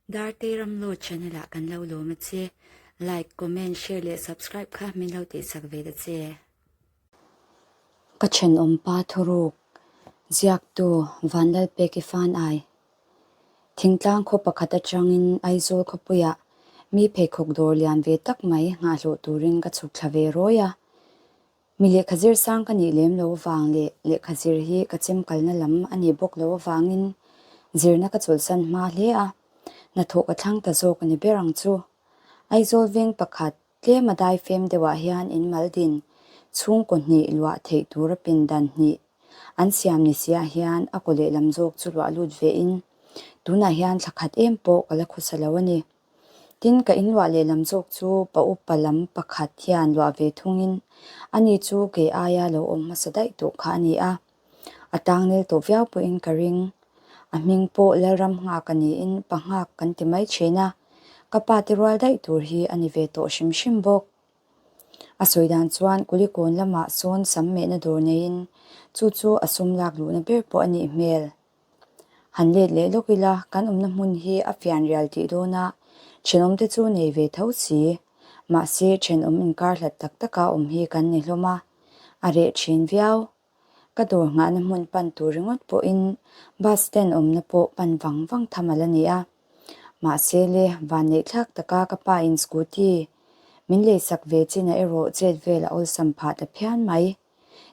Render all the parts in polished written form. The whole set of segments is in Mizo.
Dartei Ramlo channel ah kan lo lawm a che. Like, comment, share leh subscribe kha min lo tihsak ve ta che. Ka thenawm pa thuruk, ziaktu Vanlalpeki Fan Ai. Thingtlang khaw pakhat atangin Aizawl khawpuiah mi pheikhawk dawr lian ve tak mai nghahhlawh turin ka chhuk thla ve rawi a. Mi lehkha zir sang ka nih lem lo avang leh lehkha zir hi ka chem kalna lam a nih bawk lo avangin zirna ka chawlhsan hma hle a, hnathawh ka thlang ta zawk a ni ber ang chu. Aizawl veng pakhat tlem a dai fem deuhah hian in mal din chhungkaw hnih luah theih tura pindan hnih an siam ni siah hian a kaw lehlam zawk chu luah lut ve in tunah hian thla khat em pawh ka la khawsa lo a ni. Tin, ka inluah lehlam zawk chu pa upa lam pakhat hian luah ve thungin ani chu kei aia lo awm hmasa daih tawh kha a ni a. A tangnel tawh viau pawhin ka ring. A hming pawh Lalram nghak a niin pa nghak kan ti mai thin a, ka pa te rual daih tur hi a ni ve tawh hrim hrim bawk. A sawi dan chuan Kulikawn lamah sawn sam mehna dawr neiin chu chu a sum lak luhna ber pawh a nih hmel. Han let leh lawk ila, kan awmna hmun hi a fian rial tih dawnah thenawmte chu nei ve tho si. Mahse, thenawm inkar hlat tak taka awm hi kan ni hlawm a, a reh thin viau. Ka dawr nghahna hmun pan tur ringawt pawhin bus stand awmna pawh pan vang vang tham a la ni a. Mahse le, vanneih thlak taka ka pa in scooty min leisak ve chinah erawh chet vel a awlsam phah ta phian mai.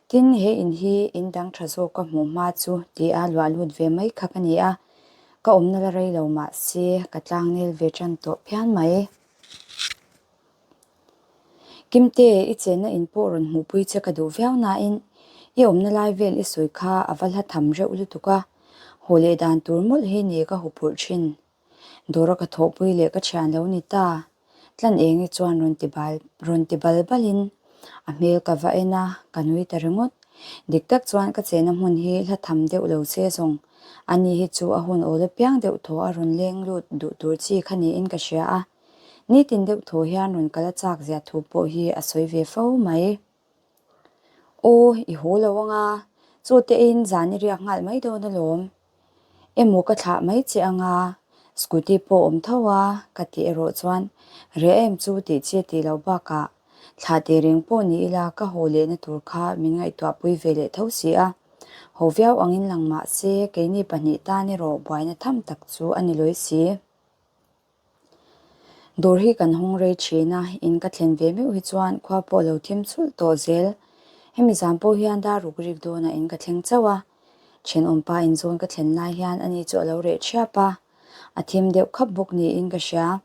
Tin, he in hi in dang tha zawk ka hmuh hma chu ti a luah lut ve mai kha ka ni a, ka awmna la rei lo mah se ka tlangnel ve tan tawh phian mai. Kimte, i chenna in pawh rawn hmuhpui che ka duh viau nain i awmna lai vel i sawi kha a va hla tham reuh lutuk a, haw leh dan tur mawlh hi ni ka huphurh thin. Dawra ka thawhpui leh ka thian lo ni ta. Tlan eng i chuan rawn ti bal rawn ti bal balin a hmel ka va en a, ka nui ta ringawt. Dik tak chuan ka chehna hmun hi hla tham deuh lo se zawng. Ani hi chu a hun awl apiang deuh thaw a rawn leng lut duh tur chi kha niin ka hria a. Nitin deuh thaw hian rawn kal a chak zia thu pawh hi a sawi ve fo mai. Aw, i haw lo anga, chaw te eiin zan i riak nghal mai dawn alawm. Emaw ka thlah mai che anga, scooty pawh awm tho a, ka tih erawh chuan reh em chu tih chi a tih loh bakah thlah teh reng pawh ni ila ka haw lehna tur kha min ngaihtuah pui ve leh tho si a. Haw viau angin lang mah se keini pahnih tan erawh buaina tham tak chu a ni lawi si. Dawr hi kan hawng rei thin a, in ka thlen ve meuh hi chuan khua pawh lo thim chulh tawh zel. Hemi zan pawh hian dar ruk rik dawnah in ka thleng chauh a, thenawmpa inzawn ka thlen lai hian ani chu a lo reh thiap a, a thim deuh khap bawk niin ka hria.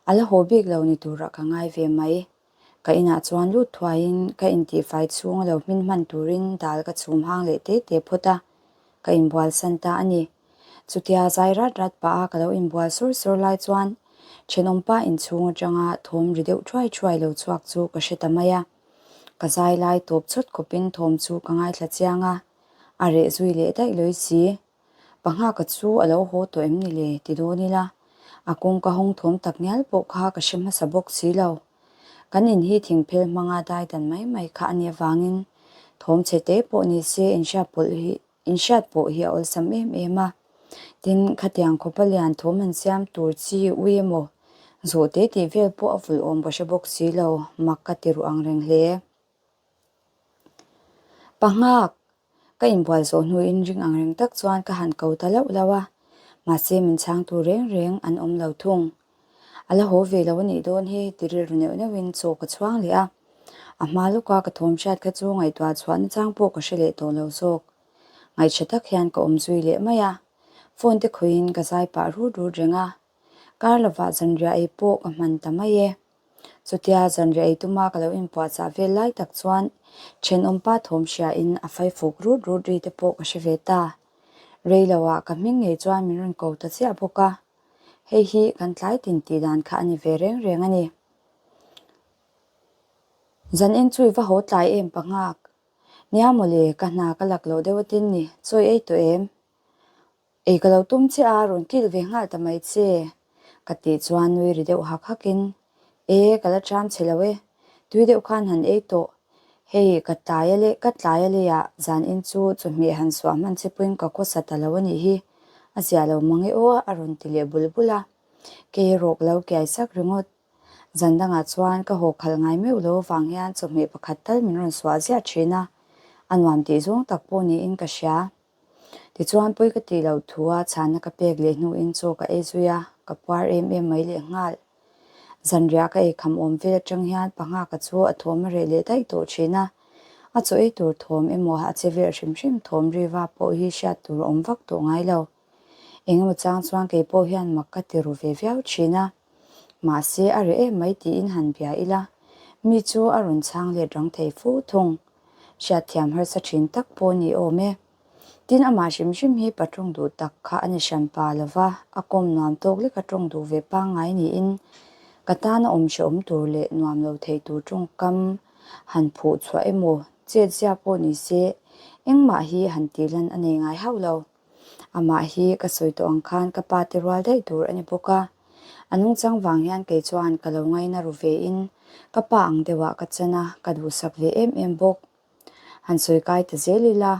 A la haw bik lo ni turah ka ngai ve mai. Ka inah chuan lut thuaiin ka intihfai chhung a lo hmin hman turin dal ka chhum hang leh te te phawt a, ka inbual san ta a ni. Chutia zai rat rat pah a ka lo inbual sur sur lai chuan thenawmpa inchhung atanga thawm ri deuh thuai thuai lo chhuak chu ka hre ta mai a. Ka zai lai tawp chawt khawpin thawm chu ka ngaithla chiang a, a reh zui leh daih lawi si. Panghaka chu a lo haw tawh em ni le ti dawn ila, a kawngka hawng thawm tak ngial pawh kha ka hre hmasa bawk si lo. Kan in hi thingphel hmanga dai dan mai mai kha a nih avangin thawm chhe te pawh ni se inhriat pawlh hi inhriat pawh hi a awlsam em em a. Tin, khatiang khawpa lian thawm han siam tur chi ui emaw zawh te tih vel pawh a vulh awm ka hre bawk si lo, mak ka ti ruh ang reng hle. Panghak! Ka inbual zawh hnuin ring ang reng tak chuan ka han ko ta lauh lauh a, mahse min chhangtu reng reng an awm lo thung. A la haw ve lo a nih dawn hi ti rilru neuh neuhin chaw ka chhuang leh a, a hma lawka ka thawm hriat kha chu ngaihtuah chhuah nachang pawh ka hre leh tawh lo zawk. Ngaihṭha tak hian ka awm zui leh mai a, phone te khawihin ka zai pah rut rut reng a, kar lovah zanriah ei pawh ka hman ta mai e. Chutia zanriah ei tuma ka lo inpuahchah vel lai tak chuan thenawmpa thawm hriain a fai fuk rut rut ri te pawh ka hre ve ta. Rei loah ka hming ngei chuan min rawn ko ta chiah bawk a. Hei hi kan tlai tin tih dan kha a ni ve reng reng a ni. Zan en chu i va haw tlai em pa nghak. Nia mawle, ka hna ka lak loh deuh atin ni, chawi ei tawh em? Ei ka lo tum che a, rawn kil ve nghal ta mai che, ka tih chuan nui ri deuh hak hakin, E, ka la ṭam che lo e, tui deuh khan han ei tawh. Hei, ka tlai a leh ka tlai a leiah zan in chu chawhmeh han suah hman che pawhin ka khawsa ta lo a nih hi, a zia lo mang e aw, a rawn ti leh bul bul a. Kei erawh ka lo kiai sak ringawt. Zan dangah chuan ka haw khalh ngai meuh lo avang hian chawhmeh pakhat tal min rawn suah ziah thin a, a nuam tih zawng tak pawh niin ka hria. Tichuan pawi ka tih loh thu a chhanna ka pek leh hnuin chaw ka ei zui a, ka puar em em mai leh nghal. Zanriah ka ei kham awm vel atang hian panghaka chu a thawm a reh leh daih tawh thin a, a chaw ei tur thawm emaw a che vel hrim hrim thawm riva pawh hi hriat tur a awm vak tawh ngai lo. Engemaw chang chuan kei pawh hian mak ka ti ru ve viau thin a, mahse a reh em mai tiin han bia ila, mi chu a rawn chhang let rang thei fu thung. Hriatthiam harsa thin tak pawh ni awm e. Tin, amah hrim hrim hi pa tawng duh tak kha a ni hran pa lova, a kawm nuam tawk lek a tawng duh ve pangngai niin ka tana awm hrehawm tur leh nuam lo thei tur tawngkam han phuh chhuah emaw chet zia pawh ni se engmah hi han tih lan a nei ngai hauh lo. Amah hi ka sawi tawh ang khan ka pa te rual daih tur a ni bawk a, a nungchang vang hian kei chuan ka lo ngaina ru ve in ka pa ang deuhah ka chan a, ka duhsak ve em em bawk. Han sawi kai ta zel ila,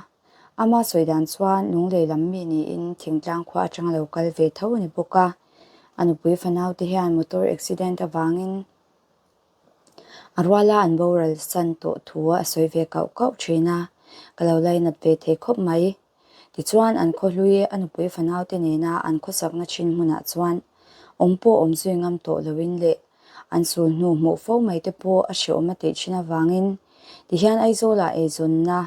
ama sawi dan chuan lunglei lam mi niin thingtlang khua atanga lo kal ve tho a ni bawk a, a nupui fanau te hian motor accident avangin a ruala an boral san tawh thu a sawi ve kauh kauh thin a, ka lo lainat ve thei khawp mai. Tichuan an khawhlui a nupui fanau te nena an khawsakna thin hmunah chuan awm pawh awm zui ngam tawh loin leh an sul hnu hmuh fo mai te pawh a hrehawm a tih thin avangin tihian Aizawlah eizawnna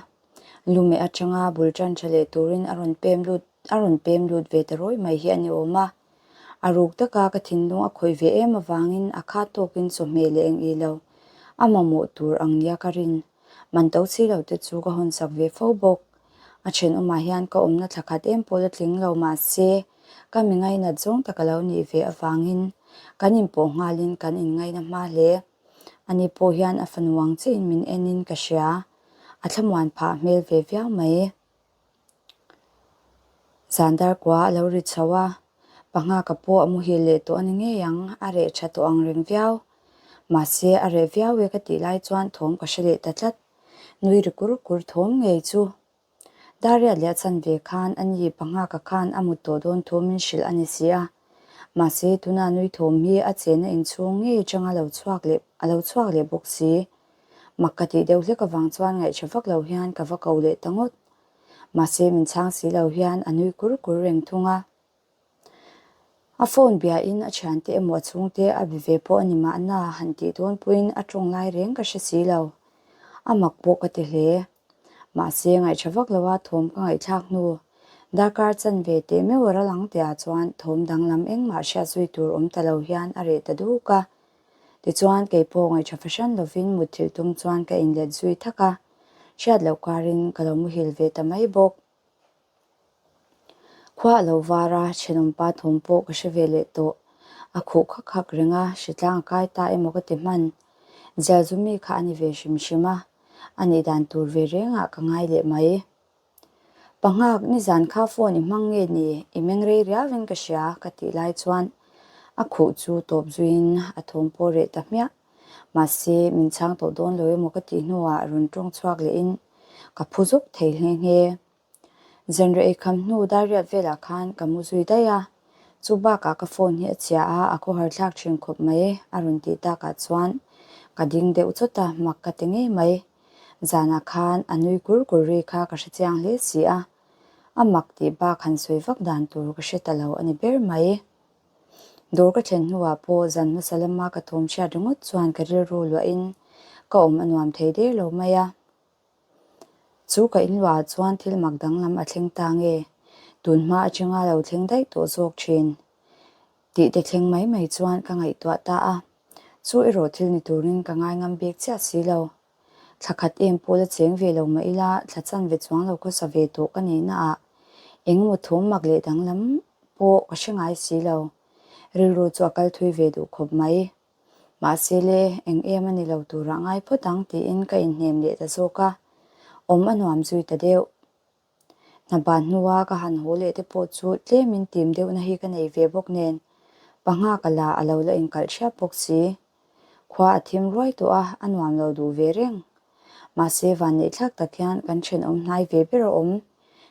lumeh atanga bul tan tha leh turin a rawn pem lut a rawn pem lut ve ta rawih mai hi a ni awm a. A ruk taka ka thinlung a khawih ve em avangin a khat tawkin chawhmeh leh eng ih lo a mamawh tur ang nia ka rin. Man to si lo te chu ka hawnsak ve fo bawk. A thenawmah hian ka awmna thla khat em pawh la tling lo mahse ka mi ngainat zawng tak a lo nih ve avangin kan inpawh nghalin kan inngaina hma hle. Ani pawh hian a fanu ang chiahin min enin ka hria. A thlamuan phah hmel ve viau mai. Zan dar kua a lo ri chho a, panghaka pawh a muhil leh tawh a ni ngei ang, a reh tha tawh ang reng viau. Mahse a reh viau e ka tih lai chuan thawm ka hre leh ta tlat. Nui ri kur kur thawm ngei chu. Dariat leh a chan ve khan a ni panghaka khan a mut tawh dawn thu min hrilh a ni si a. Mahse tuna nui thawm hi a chenna inchhung ngei atanga lo chhuak leh a lo chhuak leh bawk si. Mak ka tih deuh hlek avang chuan ngaihṭha vak lo hian ka va ko leh ta ngawt. Mahse min chhang si lo hian a nui kur kur reng thung a. A phone biain a thiante emaw a chhungte a be ve pawh a ni mahna han tih dawn pawhin a tawng lai reng ka hre si lo. A mak pawh ka ti hle. Mahse ngaihṭha vak loa thawm ka ngaihthlak hnu darkar chanve teh meuh a ral ang tihah chuan thawm danglam engmah hriat zui tur awm ta lo hian a reh ta duk a. Tichuan kei pawh ngaihṭha fahran lovin mutthilh tum chuan ka inlet zui thak a, hriat loh karin ka lo muhil ve ta mai bawk. Khua a lo var a, thenawmpa thawm pawh ka hre ve leh tawh. A khuh khak khak reng a, hritlang a kai ta emaw ka ti hman. Zialzumi kha a ni ve hrim hrim a, a nih dan tur ve rengah ka ngai leh mai. Panghak, nizan kha phone i hmang nge ni? I meng rei riauin ka hria, ka tih lai chuan a khuh chu tawp zuiin a thawm pawh reh ta hmiah. Mahse, min chhang tawh dawn lo emaw ka tih hnuah rawn tawng chhuak lehin ka phu zuk thei nghe nghe. Zanriah eikham hnu dariat velah khan ka mu zui daih a, chu bakah ka phone hi a chhia a, a khawhar thlak thin khawp mai a rawn tih takah chuan ka ding deuh chawt a, mak ka ti ngei mai. Zanah khan a nui kur kur ri kha ka hre chiang hle si a, a mak tih bak han sawi vak dan tur ka hre ta lo a ni ber mai. Dawr ka thlen hnuah pawh zan hmasa lama ka thawm hriat ringawt chuan ka rilru luahin ka awm a nuam thei der lo mai a. Chu ka inluahah chuan thil mak danglam a thleng ta nge? Tun hma atanga lo thleng daih tawh zawk thin tih te thleng mai mai chuan ka ngaihtuah ta a. Chu erawh thil ni turin ka ngai ngam bik chiah si lo. Thla khat em pawh la cheng ve lo mah ila thla chan ve chuang lo khawsa ve tawh ka nihna ah engemaw thawm mak leh danglam pawh ka hre ngai si lo. Rilru chu a kal thui ve duh khawp mai. Mahse le, eng em a ni lo turah ngai phawt ang tiin ka inhnem leh ta zawk a, awm a nuam zui ta deuh. Hna ban hnua ka han haw leh te pawh chu tlemin tim deuhna hi ka nei ve bawk nen, pangha ka la a lo la inkalh ṭhiap bawk si. Khua a thim ruai tawh a, a nuam lo duh ve reng. Mahse vanneih thlak tak hian kan ṭhenawm hnai ve ber a awm.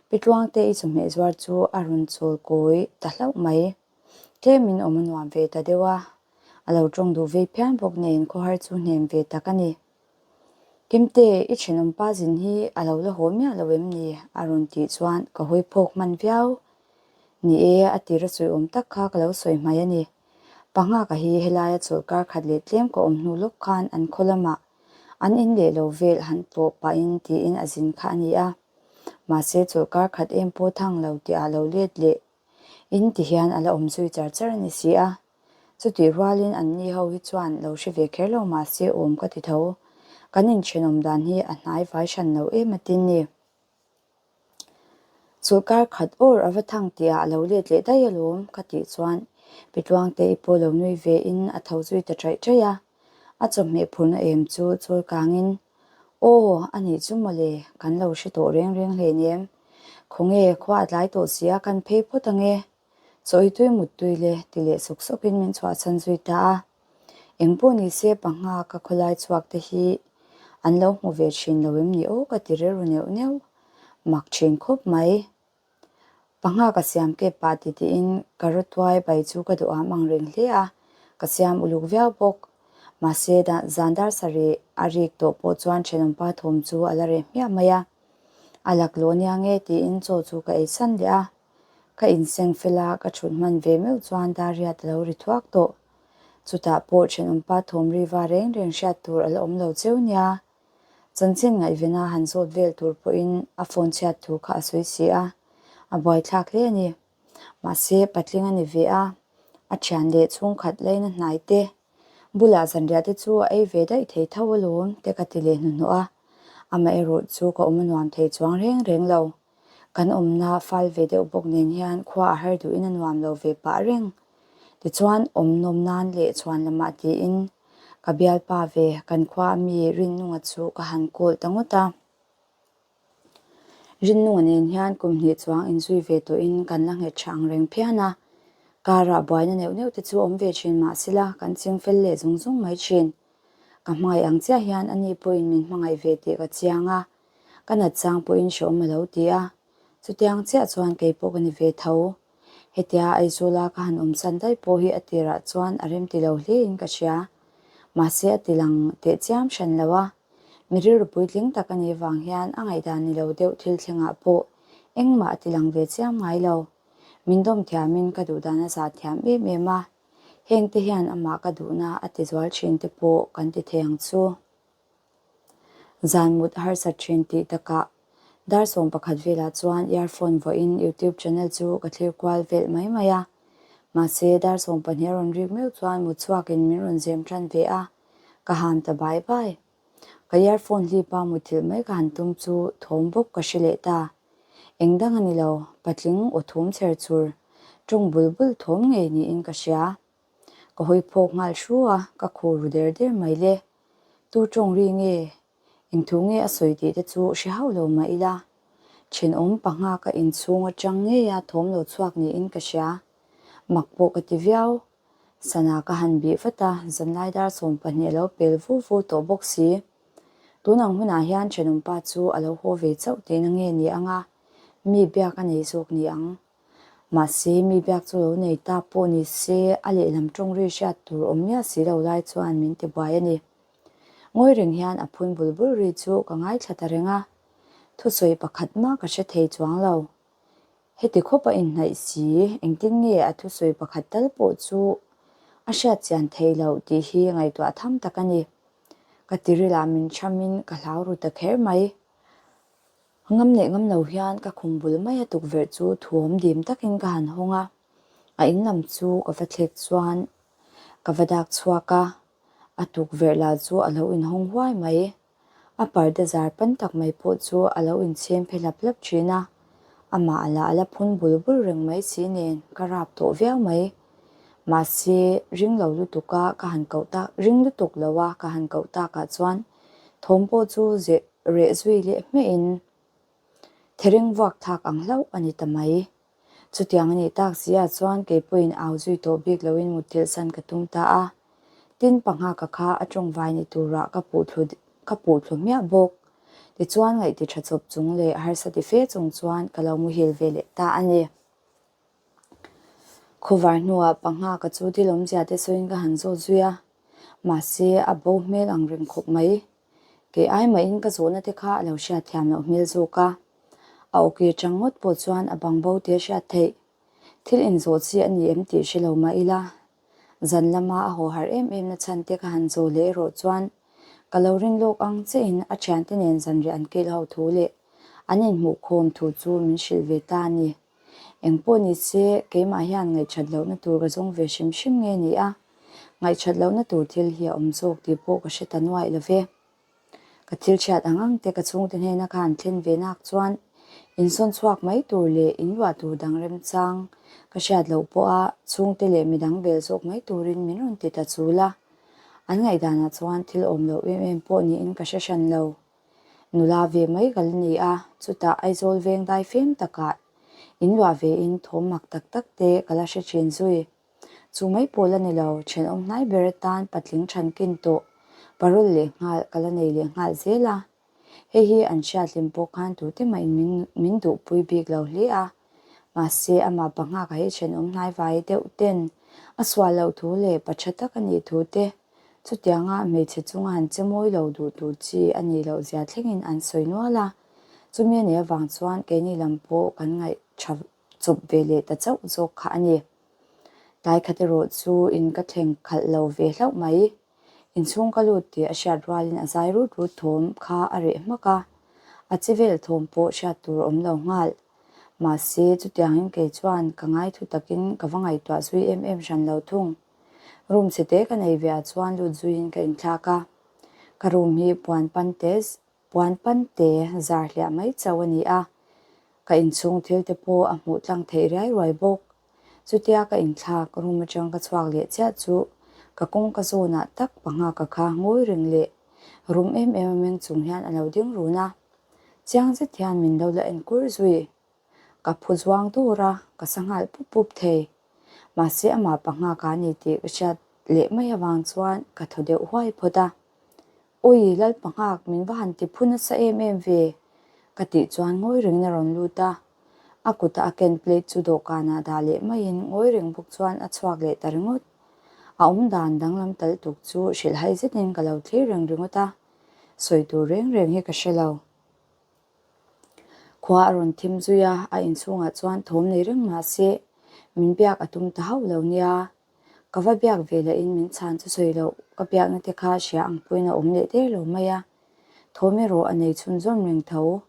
Pi Tluangte i chawhmeh zuar chu a rawn chawl kawi ta hlauh mai. Tlemin awm a nuam ve ta deuh a, a lo tawng duh vei phian bawk nen khawhar chu hnem ve tak a ni. Kimte, i thenawmpa zin hi a lo la haw miah lo em ni? a rawn tih chuan ka hawi phawk hman viau. Ni e, a tir a sawi awm tak kha ka lo sawi hmai a ni. Panghaka hi helaia chawlhkar khat leh tlem ka awm hnu lawk khan an khaw lamah an in leh lo vel han tlawh pahin tiin a zin kha a ni a. Mahse chawlhkar khat em pawh thang lo tihah lo let leh in ti hian a la awm zui char char a ni si a. Chutih rualin anni ho hi chuan lo hre ve kher lo mahse awm ka ti tho. Kan inthenawm dan hi a hnai vai hran lo em a tin ni. Chawlhkar khat awr a va thang tihah a lo let leh daih alawm ka tih chuan Pitluangte i pawh lo nui ve in a tho zui ta chaih chaih a. A chawhmeh phurna em chu chawl kangin Aw, a nih chu mawle, kan lo hre tawh reng reng hleinem. Khawnge, khua a tlai tawh si a, kan phei phawt ange. Chaw i tui mut tui le, ti leh sawk sawkin min chhuahchhan zui ta a. Eng pawh ni se pangha ka khawlai chhuak te hi an lo hmu ve thin lo em ni aw ka ti rilru neuh neuh. Mak thin khawp mai. Pangha ka siam kep pah ti tiin ka rawtuai bai chu ka duham ang reng hle a, ka siam uluk viau bawk. Mahse zan dar sarih a rik tawh pawh chuan thenawmpa thawm chu a la reh hmiah mai a. A laklawh nia nge tiin chaw chu ka eisan leh a. Ka inseng fel a, ka thut hman ve meuh chuan Dariat a lo ri thuak tawh. Chutah pawh thenawmpa thawm ri va reng reng hriat tur a la awm lo cheu nia. Chanchin ngaihvena han zawt vel tur pawhin a phone chhiat thu kha a sawi si a, a buaithlak hle a ni. Mahse, patling a ni ve a, a thian leh chhungkhat laina hnai te bulah zanriah te chu a ei ve daih thei tho alawm te ka ti leh hnuhnawh a, amaherawh chu ka awm a nuam thei chuang reng reng lo. Kan awmna fal ve deuh bawk nen hian khua a har duhin a nuam lo ve pah reng. Tichuan awm nawm nan leh chhuan lamah tiin ka bialpa ve kan khua a mi Rinnunga chu ka han call ta ngawt a. Rinnunga nen hian kum hnih chuang inzui ve tawhin kan la nghet tha ang reng phian a. Karah buaina neuh neuh te chu awm ve thin mahsela kan ching fel leh zung zung mai thin. Ka hmangaih ang chiah hian ani pawhin min hmangaih ve tih ka chiang a. Ka nat chang pawhin hrehawm a lo ti a, chutiang chiah chuan kei pawh ka ni ve tho. Hetia Aizawla ka han awm san daih pawh hi a tirah chuan a rem ti lo hlein ka hria. Mahse a ti lang teh chiam hran lo a, mi rilru puitling tak a nih vang hian a ngaihdan ni lo deuh thil thlengah pawh engmah a ti lang ve chiam ngai lo. Min dawm thiamin ka duhdan a zah thiam em em a, hengte hian amah ka duhna a ti zual thin te pawh kan ti thei ang chu. Zan mut a harsat thin tih takah dar 11 velah chuan earphone vawiin YouTube channel chu ka thlir kual velh mai mai a. Mahse, dar 12 a rawn rik meuh chuan mut chhuakin min rawn zem tan ve a, ka ham ta bai bai. Ka earphone hlipa mutthilh mai ka han tum chu thawm bawk ka hre leh ta. Eng dang a ni lo, patling aw thum chher chur, tawng bul bul thawm ngei niin ka hria. Ka hawi phawk nghal hru a, ka khur ru der der mai le. Tu tawng ri nge, eng thu nge a sawi tih te chu hre hauh lo mah ila. Thenawm pangha ka inchhung atang ngeia thawm lo chhuak niin ka hria. Mak pawh ka ti viau. Sana ka han bih vat a, zanlai dar 12 a lo pel vu vu tawh bawk si. Tun ang hunah hian thenawmpa chu a lo haw ve chauh tihna nge ni ang a, mi biak a nei zawk ni ang. Mahse, mi biak chu lo nei ta pawh ni se, a lehlam tawng ri hriat tur awm miah si lo lai chuan min ti buai a ni. Ngawi reng hian a phun bul bul ri chu ka ngaithla ta reng a, thusawi pakhat mah ka hre thei chuang lo. Heti khawp a inhnaih si, engtin nge a thusawi pakhat tal pawh chu a hriat chian theih loh tih hi ngaihtuah tham tak a ni. Ka tirilah min thamin ka hlau ru ta kher mai. Ngam leh ngam lo hian ka khum bul mai a tukverh chu thuawm dim takin ka han hawng a, a in lam chu ka va thlek chuan ka va dak chhuak a, a tukverh lah chu a lo inhawng huai mai. A parda zar pan tak mai pawh chu a lo inchhem phe hlap hlap thin a, amah lah a la phun bul bul reng mai si nen ka rap tawh viau mai. Mahse, ring lo lutuk a ka han koh tak, ring lutuk lo a ka han koh takah chuan thawm pawh chu zeh reh zui leh hmeh in thereng vuak thak ang hlauh a ni ta mai. Chutiang a nih tak si ah chuan kei pawhin au zui tawh bik loin mutthilh san ka tum ta a. Tin pangha ka kha a tawngvai ni turah ka puh thlu ka puh thlu hmiah bawk. Tichuan ngaihti tha chawp chung leh harsa ti fe chung chuan ka lo muhil ve leh ta a ni. Khawvar hnuah pangha ka chu thil awmzia te sawiin ka han zawt zui a, mahse a bo hmel ang reng khawp mai. Kei ai mahin ka zawhna te kha a lo hriat thiam loh hmel zawk a, a awki atang ngawt pawh chuan a bang bo tih a hriat theih. Thil inzawh chi a ni em tih hre lo mah ila, zan lama a haw harh em em na chhan te ka han zawh leh erawh chuan ka lo rin lawk ang chiahin a thiante nen zanriah an kil ho thu leh an inhmuhkhawm thu chu min hrilh ve ta a ni. Eng pawh ni se, keimah hian ngaihṭhat lohna tur ka zawng ve hrim hrim nge ni a, ngaihṭhat lohna tur thil hi a awm zawk tih pawh ka hre ta nuaih lo ve. Ka thil chhiat ang ang te ka chhungte hnena kha an thlen ve nak chuan insawn chhuak mai tur leh inluah tur dang remchang ka hriat loh pawha chhungte leh midang bel zawk mai turin min rawn ti ta chul a. An ngaihdanah chuan thil awm loh em em pawh niin ka hre hran lo. Nula ve mai ka la ni a, chutah Aizawl veng dai fem takah inluah vein thawm mak tak tak te ka la hre thin zui. Chu mai pawh la ni lo, thenawm hnai ber atan patling thankin tawh parul leh nghal ka la nei leh nghal zel a. Hei hi an hriat hlim pawh khan tute mahin min min duhpui bik lo hle a. Mahse, amah panghaka hi thenawm hnai vai deuh ten a sual loh thu leh pa tha tak a nih thu te, chutianga hmeichhe chunga han che mawi lo duh tur chi a nih loh zia thlengin an sawi nual a. Chumi a nih avang chuan keini lam pawh kan ngaih tha chawp ve leh ta chauh zawk kha a ni. Tlai khat erawh chu in ka thleng khalh lo ve hlauh mai. Inchhung ka lut tih a hriat rualin a zai rut rut thawm kha a reh hmak a, a che vel thawm pawh hriat tur a awm lo nghal. Mahse, chutiangin kei chuan ka ngai thu takin ka va ngaihtuah zui em em hran lo thung. Room chhete ka nei ve ah chuan lut zuiin ka inthlak a. Ka room hi puan pan te Puan pante zar hliah mai chauh a ni a, ka inchhung thil te pawh a hmuh tlang theih riai ruai bawk. Chutia ka inthlak room atang ka chhuak leh chiah chu ka kawngka zawnah tak panga ka kha ngawi reng leh rum em em a meng chung hian a lo ding run a, chiang zet hian min lo la enkur zui. Ka phu zuang dur a, ka sa nghal pup pup thei. Mahse amah panga ka ni tih ka hriat leh mai avang chuan ka thaw deuh huai phawt a. Ui, Lalpa nghak, min va han ti phu nasa em em ve, ka tih chuan ngawi rengin a rawn lut a. A kuta a ken plate chu dawhkanah dah leh maiin ngawi reng bawk chuan a chhuak leh ta ringawt. A awmdan danglam tal tuk chu hrilhhai zetin ka lo thlir reng ringawt a, sawi tur reng reng hi ka hre lo. Khua a rawn thim zui a, a inchhungah chuan thawm nei reng mah se min biak a tum ta hauh lo nia. Ka va biak ve lahin min chhan chu sawi loh, ka biakna te kha hria ang pawhin a awm leh der lo mai a. Thawm erawh a nei chhunzawm reng tho.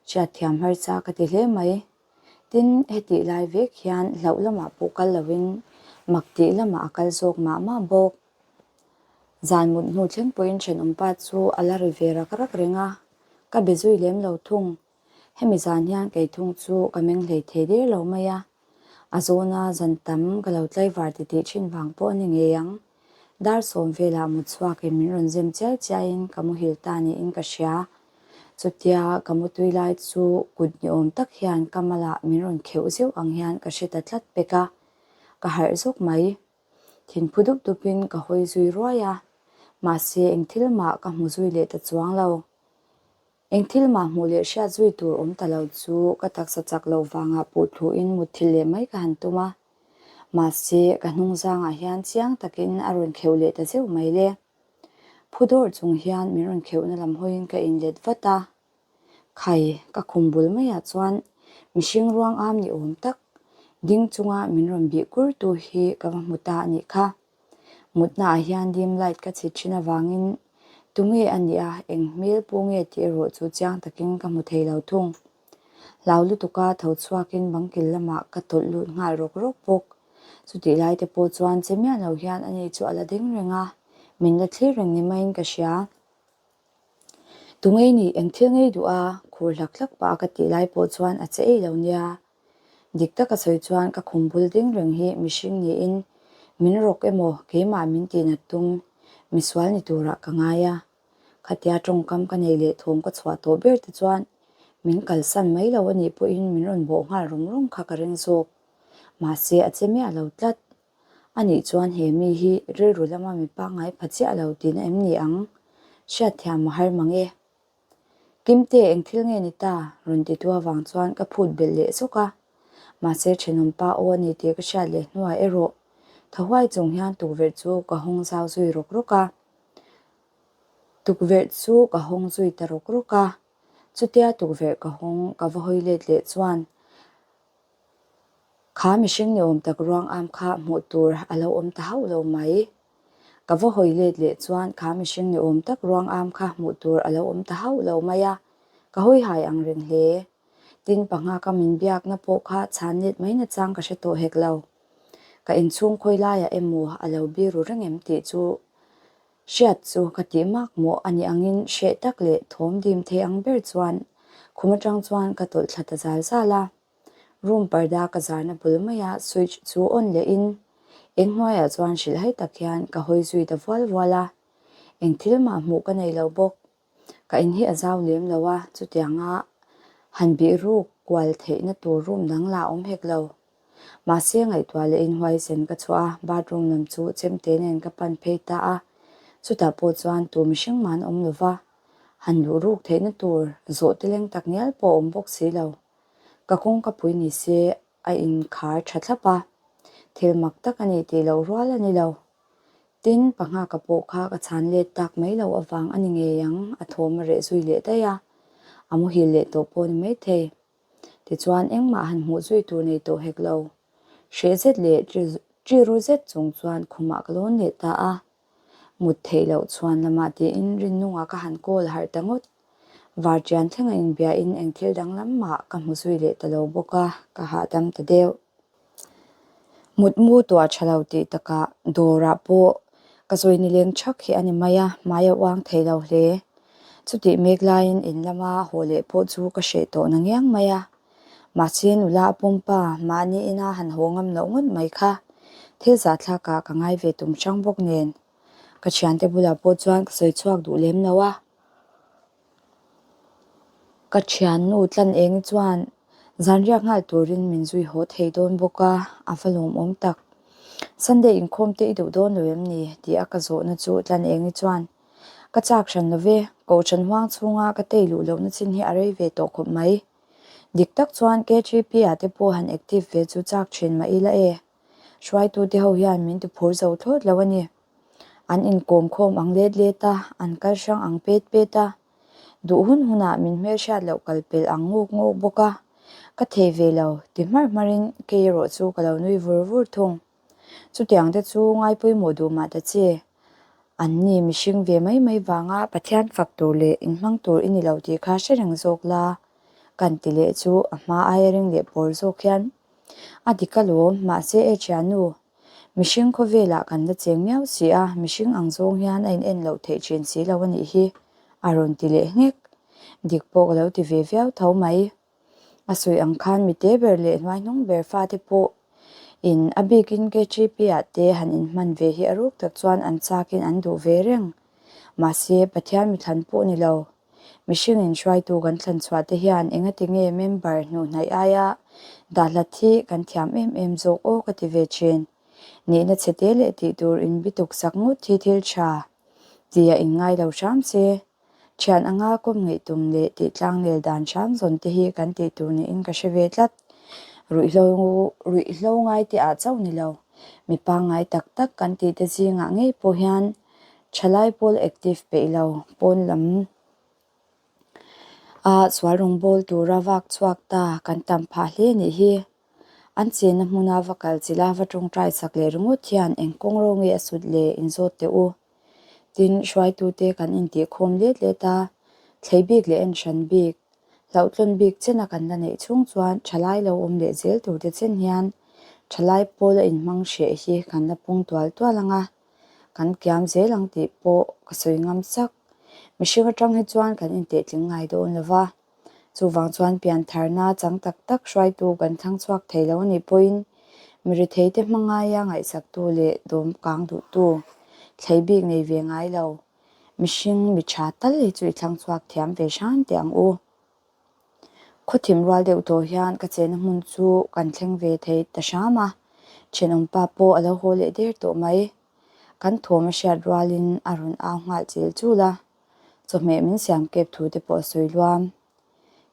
Hriatthiam harsa ka ti hle mai. Tin, hetih lai vek hian hlauh lamah pawh kal loin mak tih lamah a kal zawk mah mah bawk. Zan mut hnu thleng pawhin thenawmpa chu a la ri ve rak rak reng a, ka be zui lem lo thung. Hemi zan hian kei thung chu ka meng hlei thei der lo mai a, a zawna zan tam ka lo tlaivar titih thin vang pawh a ni ngei ang. Dar sawm velah mut chhuakin min rawn zem chiai chiaiin ka muhil ta niin ka hria. Chutia ka mutui lai chu kut ni awm tak hian ka malah min rawn kheuh zeuh ang hian ka hre ta tlat pek a, ka harh zawk mai. Thinphu dup dupin ka hawi zui ruai a, mahse eng thil mah ka hmu zui leh ta chuang lo. Eng thil mah hmuh leh hriat zui tur awm ta lo chu ka taksa chak loh vangah puh thluhin mutthilh leh mai ka han tum a. Mahse, ka hnung zangah hian chiang takin a rawn kheuh leh ta zeuh mai le. Phu dawrh chung hian min rawn kheuhna lam hawiin ka inlet vat a. Khai, ka khum bul maiah chuan mihring ruang am ni awm tak ding chunga min rawn bih kur tu hi ka va hmu ta a nih kha. Mutnaah hian dim light ka chhit thin avangin tunge a nih a, eng hmel pawh nge tih erawh chu chiang takin ka hmu thei lo thung. Hlau lutuka tho chhuakin bangkil lamah ka tawlh lut nghal rawk rawk bawk. Chutih lai te pawh chuan che miah lo hian ani chu a la ding reng a, min la thlir reng ni maiin ka hria. Tunge nih eng thil ngei duh a, khur hlak hlak pah a ka tih lai pawh chuan a che ei lo nia. Dik taka sawi chuan ka khum bul ding reng hi mihring niin min rawk emaw keimah min tihnat tum misual ni turah ka ngai a. Khatia tawngkam ka nei leh thawm ka chhuah tawh ber te chuan min kalsan mai lo a nih pawhin min rawn bawh nghal rawng rawng kha ka ring zawk. Mahse a che miah lo tlat. A nih chuan he mi hi rilru lama mi pangngai pha chiah lo tihna em ni ang? Hriatthiam a har mang e. Kimte eng thil nge ni ta? rawn ti tu avang chuan ka phut belh leh zawk a. Mahse thenawm pa aw a ni tih ka hriat leh hnuah erawh tha huai chung hian tukverh chu ka hawng zau zui rawk rawk a. Tukverh chu ka hawng zui ta rawk rawk a. Chutia tukverh ka hawng ka va hawi let leh chuan kha mihring ni awm tak ruang am kha hmuh tur a lo awm ta hauh lo mai. Ka va hawi let leh chuan kha mihring ni awm tak ruang am kha hmuh tur a lo awm ta hauh lo mai a, ka hawi hai ang reng hle. Tin panga ka min biakna pawh kha chhan let mai nachang ka hre tawh hek lo. Ka inchhung khawi laiah emaw a lo biru reng em tih chu hriat chu ka tih mak mawh a nih angin hreh tak leh thawm dim thei ang ber chuan khum atang chuan ka tawlh thla ta zal zal a. Room parda ka zarna bul maia switch chu on lehin eng hnuaiah chuan hrilhhai tak hian ka hawi zui ta vual vual a. Eng thil mah hmuh ka nei lo bawk. Ka in hi a zau lem lo a, chutianga han bih ruk kual theihna tur room dang lah awm hek lo. Mahse ngaihtuah leh inhuaisen ka chhuah a, bathroom lam chu chemte nen ka pan phei ta a, chutah pawh chuan tu mihring mah an awm lo va, han luh ruk theihna tur zawh te leng tak ngial pawh a awm bawk si lo. Ka kawngka pui ni se a inkhar tha thlap a, thil mak tak a ni tih loh rual a ni lo. Tin, panghaka pawh kha ka chhan let tak mai loh avang a ni ngei ang, a thawm a reh zui leh daih a, a muhil leh tawh pawh a ni maithei. Tichuan, engmah han hmuh zui tur nei tawh hek lo. Hreh zet leh ṭiru zet chung chuan khumah ka lawn leh ta a. Mut theih loh chhuan lamah tiin Rinnungah ka han call harh ta ngawt. Varṭian thlenga inbiain eng thil danglam mah ka hmu zui leh ta lo bawk a, ka hahdam ta deuh. Mutmu tuah tha lo tih takah dawrah pawh ka zawi nileng thak hi a ni mai a, hmai a uang thei lo hle. Chutih mek laiin in lama haw leh pawh chu ka hreh tawh na ngiang mai a. Mahse nula a pawmpa mahni ina han haw ngam loh ngawt mai kha thil zahthlakah ka ngai ve tum hrang bawk nen ka thiante bulah pawh chuan ka sawi chhuak duh lem lo a. Ka thiannu tlan eng chuan zanriak nghal turin min zui haw thei dawn bawk a, a va lawmawm tak. Sunday inkhawm te i duh dawn lo em ni? tih a ka zawhna chu tlan eng chuan, Ka chak hran lo ve, Kohhran huang chhunga ka tei luh lohna chin hi a rei ve tawh khawp mai. Dik tak chuan KTP ah te pawh han active ve chu chak thin mah ila e. Hruaitute ho hian min ti phur zo thlawt lo a ni. An inkawm khawm ang let let a, an kal hrang ang pet pet a. Duh hun hunah min hmelhriat loh kal pelh ang nguk nguk bawk a. Ka thei ve lo, ti hmarh hmarhin kei erawh chu ka lo nui vur vur thung. Chutiang te chu ngai pawimawh duh mah ta che. An ni mihring ve mai mai vanga Pathian fak tur leh inhmang tur i ni lo tih kha hre reng zawk la, kan ti leh chu a hma aia ring leh pawr zawk hian a dik alawm, mahse e thiannu, Mihring khawvelah kan la cheng miau si a, mihring ang zawng hian a in en loh theih thin si lo a nih hi, a rawn ti leh nghek. Dik pawh ka lo ti ve viau tho mai. A sawi ang khan mite ber leh hnuaihnung ber fate pawh in a bikin KTP ah te han inhman ve hi a ruk tak chuan an chakin an duh ve reng. Mahse, Pathian mithlan pawh ni lo. Mihring in hruaitu kan thlan chhuah te hian engati nge member hnuhhnaih aia dahhlat hi kan thiam em em zawk aw ka ti ve thin. Nihna chhe te leh tih tur in bituk sak ngawt hi thil tha tia in ngai lo hram se. Thian anga kawm ngeih tum leh tih tlangnel dan hram zawn te hi kan tih tur niin ka hre ve tlat. Ruihhlo ruihhlo ngai te ah chauh ni lo. Mi pangngai tak tak kan tih te zingah ngei pawh hian Thalai pawl active peih lo pawn lam a sual rawngbâwl tura vak chhuak ta kan tam phah hle nih hi. An chenna hmuna va kal chilh a, va tawngtai sak leh ringawt hian eng kawng ro nge a sut le inzawt teh u. Tin, hruaitute kan intihkhawm let let a, thlei bik leh en hran bik, hlauhtlawn bik chena kan la neih chhung chuan thalai lo awm leh zel turte chen hian thalai pawl a inhmang hreh hi kan la pung tual tual ang a. Kan kiam zel ang tih pawh ka sawi ngam chak. Mihring atang hi chuan kan intehtling ngai dawn lo va. Chuvang chuan piantharna chang tak tak hruaitu kan thlang chhuak thei lo a nih pawhin mi retheite hma ngaia ngaihsaktu leh dawm kang duhtu thlei bik nei ve ngai lo. Mihring mi tha tal hi chu i thlang chhuak thiam ve hram teh ang u. Khawthim rual deuh tawh hian ka chenna hmun chu kan thleng ve thei ta hram a, thenawmpa pawh a lo haw leh der tawh mai. Kan thawm a hriat rualin a rawn au nghal chil chul a, chawhmeh min siam kep thu te pawh a sawi luam.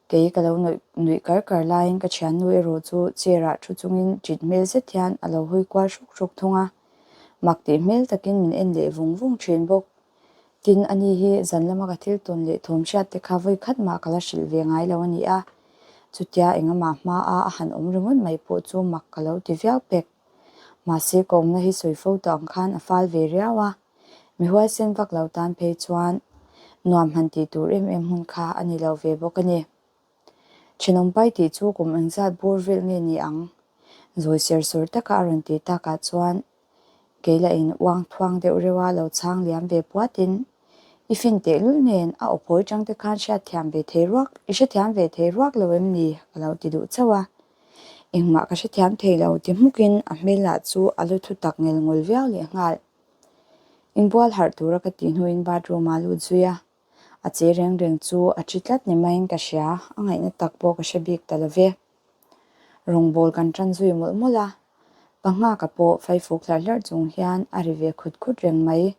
Kei ka lo nuih nuih kar kar laiin ka thiannu erawh chu chair ah thu chungin ṭit hmel zet hian a lo hawi kual hruk hruk thung a. Mak tih hmel takin min en leh vung vung ṭhin bawk. Tin, ani hi zan lama ka thil tawn leh thawm hriat te kha vawi khat mah ka la hrilh ve ngai lo a ni a. Chutia engamaah hma a a han awm ringawt mai pawh chu mak ka lo ti viau pek. Mahse, ka awmna hi sawi fo tawh ang khan a fal ve riau a. Mi huaisen vak lo tan phei chuan nuam han tih tur em em hun kha a ni lo ve bawk a ni. Thenawm pai tih chu kum engzat bur vel nge ni ang? Zawi ser sawr taka a rawn tih takah chuan kei lah in uang thuang deuh reuh a lo chhang liam ve puatin i fin tehlul nen a awphawi tang te khan hriatthiam ve thei ruak i hrethiam ve thei ruak lo em ni? ka lo ti duh chauh a. Engmah ka hrethiam thei lo ti hmukin a hmel lah chu a lu thu tak ngel ngawl viau lehnghal. Inbual harh tura ka tih hnuin bathroom ah lut zui a, a che reng reng chu a thi tlat ni maiin ka hria, a ngaihna tak pawh ka hre bik ta lo ve. Rawngbâwl kan ṭan zui mawlh mawlh a, panghaka pawh faifuk hlarh hlarh chung hian a ri ve khut khut reng mai.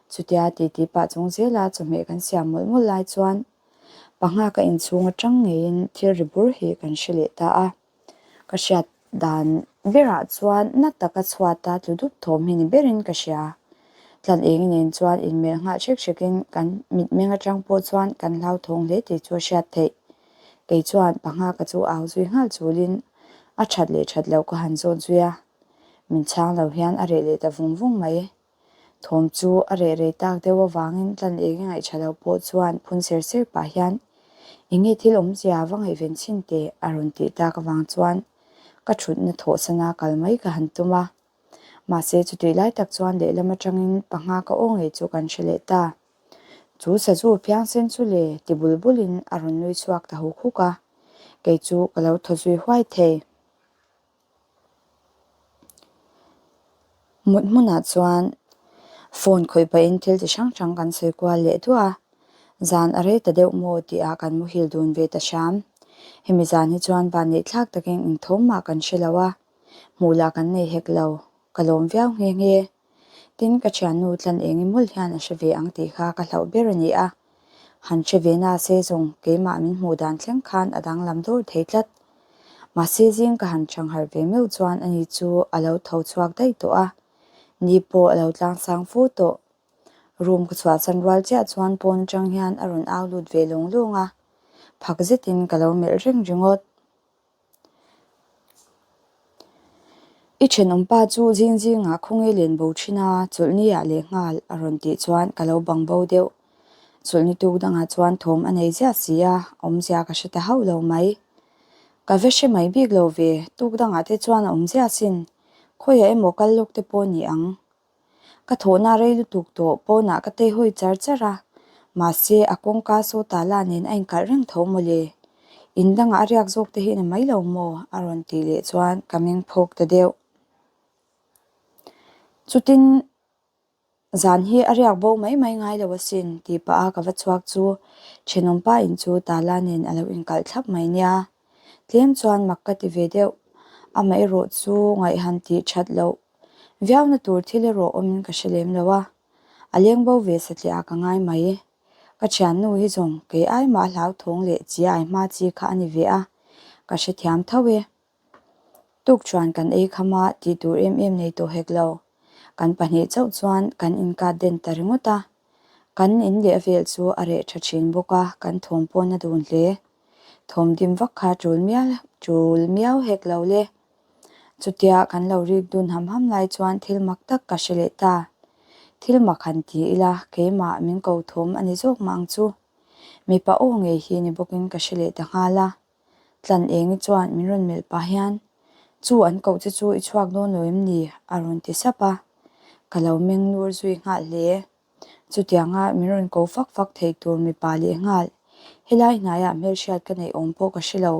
Chutia titi pah chung zela chawhmeh kan siam mawlh mawlh lai chuan panghaka inchhung aṭang ngeiin thil ri bur hi kan hre leh ta a. Ka hriat dan berah chuan na taka chhuata tlu dup thawm hi ni berin ka hria. Tlan eng nen chuan inmelh nghah hrek hrekin kan mitmeng atang pawh chuan kan hlauthawng hle tih chu a hriat theih. Kei chuan panghaka chu au zui nghal chulin a that leh that loh ka han zawt zui a. Min chhang lo hian a reh leh ta vung vung mai. Thawm chu a reh rei tak deuh avangin tlan eng ngaihṭha lo pawh chuan phun ser ser pah hian eng nge thil awmzia va ngaihven chhin teh a rawn tih tak avang chuan ka ṭhutna thawhsana kal mai ka han tum a. Mahse chutih lai tak chuan lehlam aṭangin panga ka aw ngei chu kan hre leh ta. Chu sazu phiangsen chu le ti bul bulin a rawn nui chhuak ta huk huk a, kei chu ka lo thaw zui huai thei. Mut hmunah chuan phone khawih pahin thil chi hrang hrang kan sawi kual leh duah a, zan a rei ta deuh maw tihah kan muhil dun ve ta hram. Hemi zan hi chuan van neih thlak takin engthawm mah kan hre lo a, hmuh lah kan nei hek lo, ka lawm viau nghe nghe. Tin, ka thiannu tlan eng emawlh hian a hre ve ang tih kha ka hlauh ber a ni a. Han hre ve na se zawng keimah min hmuh dan thleng khan a danglam dawr thei tlat. Mahse zing ka han chang harh ve meuh chuan ani chu a lo tho chhuak daih tawh a, ni pawh a lo tlang sang fu tawh. Room ka chhuahsan rual chiah chuan pawn atang hian a rawn au lut ve lawng lawng a, phak zetin ka lo melh reng ringawt. I thenawmpa chu zing zingah khawnge len bo thin a, chawlhni ah leh nghal a rawn tih chuan ka lo bang bo deuh. Chawlhni tuk dangah chuan thawm a nei ziah si a, awmzia ka hre ta hauh lo mai. Ka va hre mai bik lo ve, tuk dangah te chuan a awm ziah sin, khawiah emaw kal lawk te pawh ni ang. Ka thawhna rei lutuk tawh pawnah ka tei hawi char char a, mahse a kawngka sawta la nen a inkalh reng tho mawle. In dangah a riak zawk te hi ni mai lo maw? a rawn tih leh chuan ka meng phawk ta deuh. Chutin zan hi a riak bo mai mai ngai lo asin tih pah a ka va chhuak chu thenawmpa in chu tala nen a lo inkalh thlap mai nia. Tlem chuan mak ka ti ve deuh, amaherawh chu ngaihhan tih that loh Viauna tur thil erawh awmin ka hre lem lo a, a leng bo ve satliah ka ngai mai. Ka thiannu hi zawng kei ai mah hlauthawng leh chi ai hma chi kha a ni ve a, ka hrethiam tho e. Tuk chuan kan ei kham a, tih tur em em nei tawh hek lo. Kan pahnih chauh chuan kan inkat den ta ringawt a. Kan in leh vel chu a reh tha thin bawk a, kan thawm pawn a dun hle. Thawm dim vak kha tul mial tul miau hek lo le. Chutia kan lo rik dun ham ham lai chuan thil mak tak ka hre leh ta. Thil mak han ti ila keimah min ko thawm a ni zawk mah ang chu. Mipa aw ngei hi ni bawkin ka hre leh ta nghal a. Tlan engi chuan min rawn melh pah hian, Chu an koh che chu i chhuak dawn lo em ni? a rawn ti sap a. Ka lo meng nur zui nghal hle. Chutianga min rawn ko fak fak thei tur mipa leh nghal, helai hnaiah hmelhriat ka neih awm pawh ka hre lo.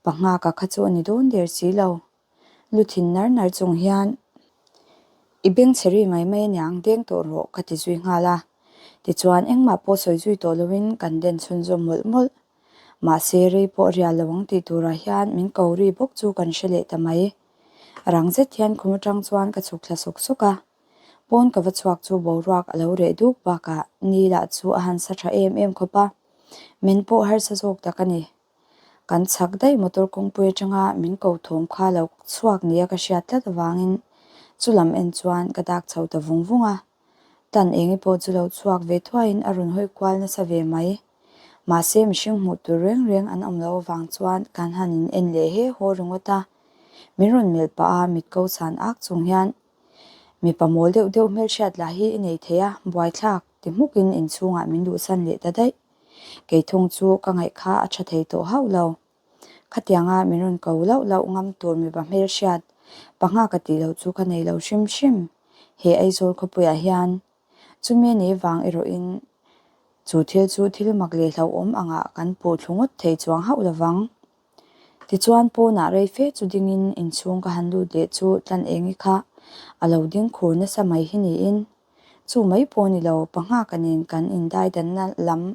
Panghaka kha chu a ni dawn der si lo. Lu thin nar nar chung hian, I beng chhe ri mai mai aniang deng tawh rawh ka ti zui nghal a. Tichuan engmah pawh sawi zui tawh loin kan den chhunzawm mawlh mawlh. Mahse rei pawh rial lo ang tih turah hian min ko ri bawk chu kan hre leh ta mai. Rang zet hian khum atang chuan ka chhuk thla sawk sawk a. Pawn ka va chhuak chu boruak a lo reh duk bakah ni lah chu a han sa tha em em khawp a, min pawh harsa zawk tak a ni. Kan chhak daih motor kawngpui atanga min ko thawm kha lo chhuak nia ka hriat tlat avangin chu lam en chuan ka dak chho ta vung vung a. Tan eng pawh chu lo chhuak ve thuaiin a rawn hawi kual nasa ve mai. Mahse mihring hmuh tur reng reng an awm loh avang chuan kan han in en leh he haw ringawt a. Min rawn melh pah a mit ko chhan ak chung hian mipa mawl deuh deuh hmelhriat lah hi i nei thei a, buaithlak ti hmukin inchhungah min luhsan leh ta daih. Kei thung chu ka ngaih kha a tha thei tawh hauh lo. Khatianga min rawn ko lauh lauh ngam tur mipa hmelhriat panga ka tih loh chu ka nei lo hrim hrim. He Aizawl khawpuiah hian chumi a nei vang erawhin chu thil chu thil mak leh hlauhawm angah kan puh thlu ngawt thei chuang hauh lovang. Tichuan pawnah rei fe chu dingin inchhung ka han lut leh chu tlan engi kha a lo ding khur nasa mai hi niin chu mai pawh ni lo panghaka nen kan indaidanna lam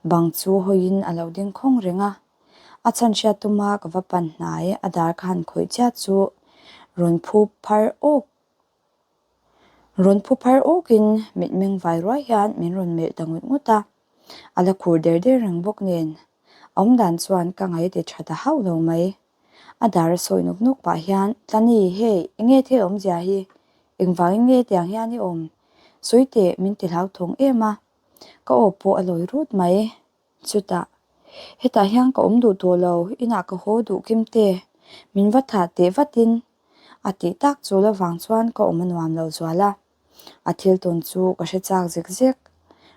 bang chu hawiin a lo ding khawng reng a. A chhan hriat tuma ka va pan hnai a dar ka han khawih chiat chu rawn phu phar awk Rawn phu phar awkin mitmeng vai ruai hian min rawn melh ta ngut ngut a, a la khur der der reng bawk nen awmdan chuan ka ngaih ti tha ta hauh lo mai. A dar a sawi nawk nawk pah hian, Tlani, hei, enge thil awmzia hi? Engvangin nge tiang hian i awm? Sawi teh, min ti hlauthawng em a, ka aw pawh a lawi rut mai. Chutah, hetah hian ka awm duh tawh lo, inah ka haw duh kim te, min va thah teh vatin a tih tak chul avang chuan ka awm a nuam lo zual a. A thil tawn chu ka hre chak zek zek.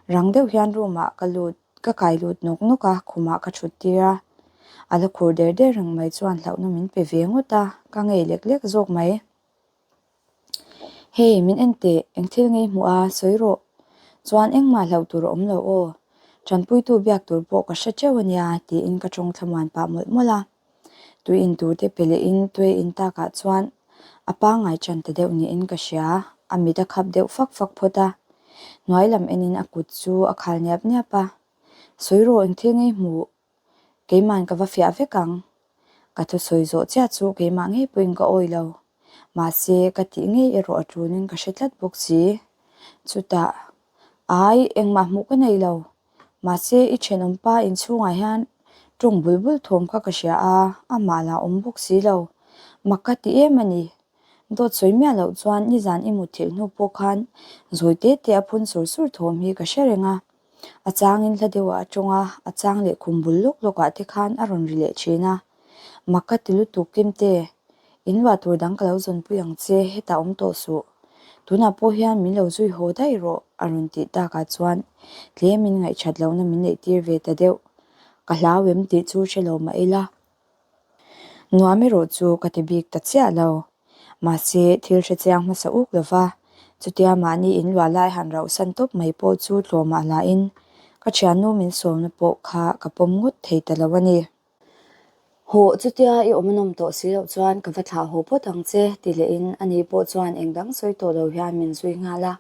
Rang deuh hian room ah ka lut, ka kai lut nawk nawk a, khumah ka thut tir a. A la khur der der reng mai chuan hlauhna min pe ve ngawt a, ka ngei lek lek zawk mai. Hei, min en teh, eng thil ngei hmuh a, sawi rawh. Chuan engmah hlauh tur a awm lo aw. Tanpuitu biak tur pawh ka hre teuh a nia, tiin ka tawng thlamuan pah mawlh mawlh a. Tui in tur te pe lehin tui in takah chuan a pangngai tan ta deuh niin ka hria, a mit a khap deuh fak fak phawt a. Hnuai lam enin a kut chu a khal niap niap a. Sawi rawh, eng thil ngei hmuh? Keima'n ka va fiah vek ang. Ka thusawi zawh chiah chu keimah ngei pawhin ka awi lo. Mahse, ka tih ngei erawh a tulin ka hre tlat bawk si. Chutah, Ai, engmah hmuh ka nei lo. Mahse, i thenawmpa inchhungah hian tawng bul bul thawm kha ka hria a, amah lah awm bawk si lo. Mak ka ti em a ni. Dawt sawi miah loh chuan nizan i mutthilh hnu pawh khan zawi te te a phun sur sur thawm hi ka hre reng a. A changin hla deuhah a tawng a, a chang leh khum bul lawk lawkah te khan a rawn ri leh thin a. Mak ka ti lutuk Kimte, in luah tur dang ka lo zawnpui ang che, hetah awm tawh suh. Tunah pawh hian min lo zui haw daih rawh a rawn tih takah chuan tlemin ngaihthat lohna min neih tir ve ta deuh. Ka hlau em tih chu hre lo mah ila. Nuam erawh chu ka ti bik ta chiah lo. Mahse, thil hre chiang hmasa uk lo va, chutia mahni in luah lai han rauhsan tawp mai pawh chu tlawmah hlain ka thiannu min sawmna pawh kha ka pawm ngawt thei ta lo a ni. Hawh, chutia i awm a nawm tawh si loh chuan ka va thlah haw phawt ang che, ti lehin ani pawh chuan eng dang sawi tawh lo hian min zui nghal a.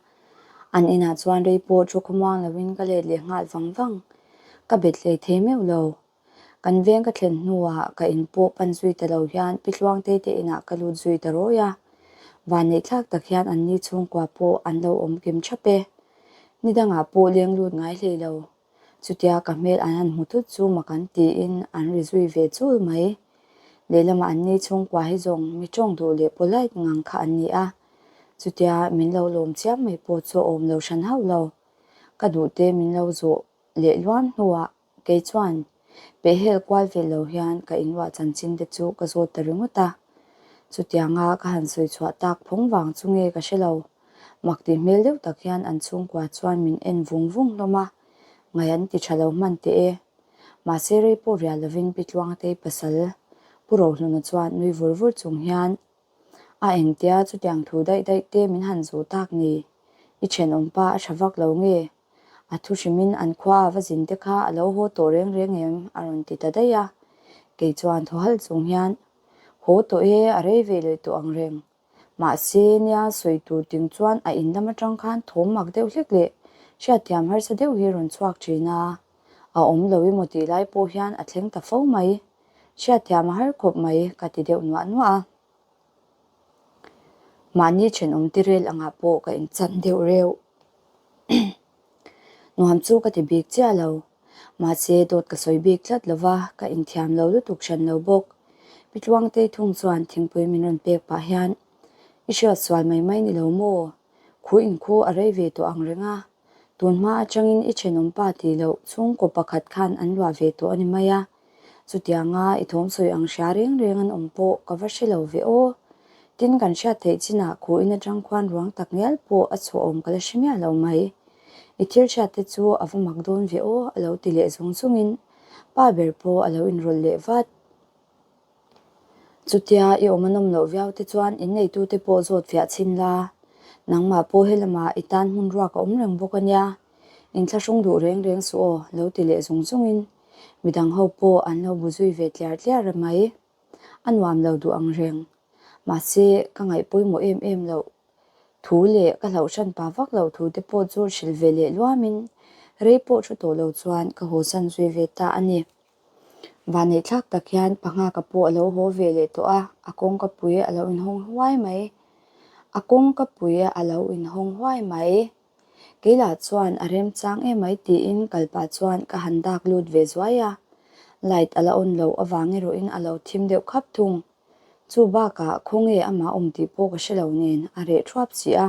An inah chuan rei pawh thu khawmuang loin ka let leh nghal vang vang. Ka bet hlei thei meuh lo. Kan veng ka thlen hnuah ka in pawh pan zui ta lo hian Pi Tluangtei te inah ka lut zui ta rawi a. Vanneihthlak tak hian an ni chhungkua pawh an lo awm kim thap e. Ni dangah pawh leng lut ngai hlei lo. Chutia ka hmel an han hmu thut chu mak an tiin an ri zui ve chul mai. Lehlamah an ni chhungkua hi zawng mi tawng duh leh polite ngang kha an ni a. Chutia min lo lawm chiam mai pawh chu a awm lo hran hauh lo. Ka duhte min lo zawh leh luam hnuah Kei chuan pehhel kual ve lo hian ka inruah chanchin te chu ka zawt ta ringawt a. Chutianga ka han sawi chhuah tak phawng vang chu nge ka hre lo. Mak tih hmel deuh tak hian an chhungkua chuan min en vung vung hlawm a, ngaih an ti tha lo hman teh e. Mahse rei pawh rial lovin Pi Tluangtei pasal Pu Rohluna chuan nui vur vur chung hian A engtia chutiang thu daih daih te min han zawh tak ni? I thenawmpa a tha vak lo nge? A thu hrimin an khua a va zin te kha a lo haw tawh reng reng em? a rawn ti ta daih a. Kei chuan thaw halh chung hian, Haw tawh e, a rei ve leh tawh ang reng. Mahse, nia sawi tur ting chuan a in lam atang khan thawm mak deuh hlek leh hriatthiam harsa deuh hi rawn chhuak thin a. A awm lo emaw tih lai pawh hian a thleng ta fo mai. Hriatthiam a har khawp mai ka ti deuh nuah nuah a. Mahni thenawm tirel angah pawh ka inchan deuh reuh. Nuam chu ka ti bik chiah lo. Mahse, dawt ka sawi bik tlat lo va, ka inthiam lo lutuk hran lo bawk. Pi Tluangtei thung chuan thingpui min rawn pek pah hian, I hriat sual mai mai ni lo maw? Khu inkhu a rei ve tawh ang reng a, tun hma atangin i thenawm pa tih loh chhungkaw pakhat khan an luah ve tawh a ni mai a. Chutianga i thawm sawi ang hria reng reng an awm pawh ka va hre lo ve aw. Tin kan hriat theih chinah khu in atang khuan ruang tak ngial pawh a chhuah awm ka la hre miah lo mai. I thil hriat te chu a va mak dawn ve aw a lo ti leh zung zungin pa ber pawh a lo inrawlh leh vat. Chutia i awm a nawm loh viau te chuan inneitute pawh zawt fiah chhin la, nangmah pawh helamah i tan hmun ruak a awm reng bawk a nia, inthlahrung duh reng reng suh aw, lo ti leh zung zungin midang ho pawh an lo bu zui ve tliar tliar a mai. A nuam lo duh ang reng. Mahse, ka ngaih pawimawh em em loh thu leh ka hlauh hran pa vak loh thu te pawh chu hrilh ve leh luamin rei pawh thu tawh lo chuan ka haw san zui ve ta a ni. Vanneih thlak tak hian Panghaka pawh a lo haw ve leh tawh a, a kawngka pui a lo inhawng huai mai. A kawngka pui a lo inhawng huai mai. Keilah chuan a remchang emai tiin kalpah chuan ka han dak lut ve zuai a, light a la on loh avang erawhin a lo thim deuh khap thung. Chu bakah khawnge amah awm tih pawh ka hre lo nen a reh thuap si a,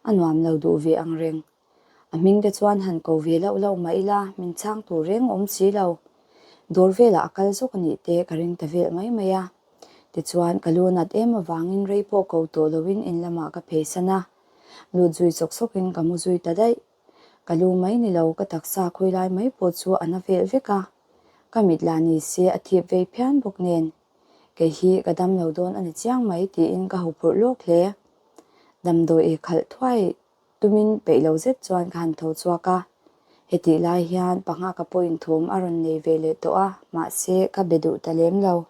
a nuam lo duh ve ang reng. A hming te chuan han ko ve loh loh mah ila min chhang tur reng awm si lo. Dawr velah a kal zawk a nih te ka ring ta vel mai mai a. Tichuan ka lu nat em avangin rei pawh ko tawh loin in lamah ka pheisan a. Lut zui sawk sawkin ka mu zui ta daih. Ka lu mai ni lo ka taksa khawi lai mai pawh chu a na vel vek a. Ka mit lah ni se a thip vei phian bawk nen. Kei hi ka dam lo dawn a ni chiang mai tiin ka huphurh lawk hle. Damdawi ei khalh thuai Tumin peih lo zet chuan ka han tho chhuak a, hetih lai hian Panghaka pawhin thawm a rawn nei ve leh tawh a, mahse ka be duh ta lem lo.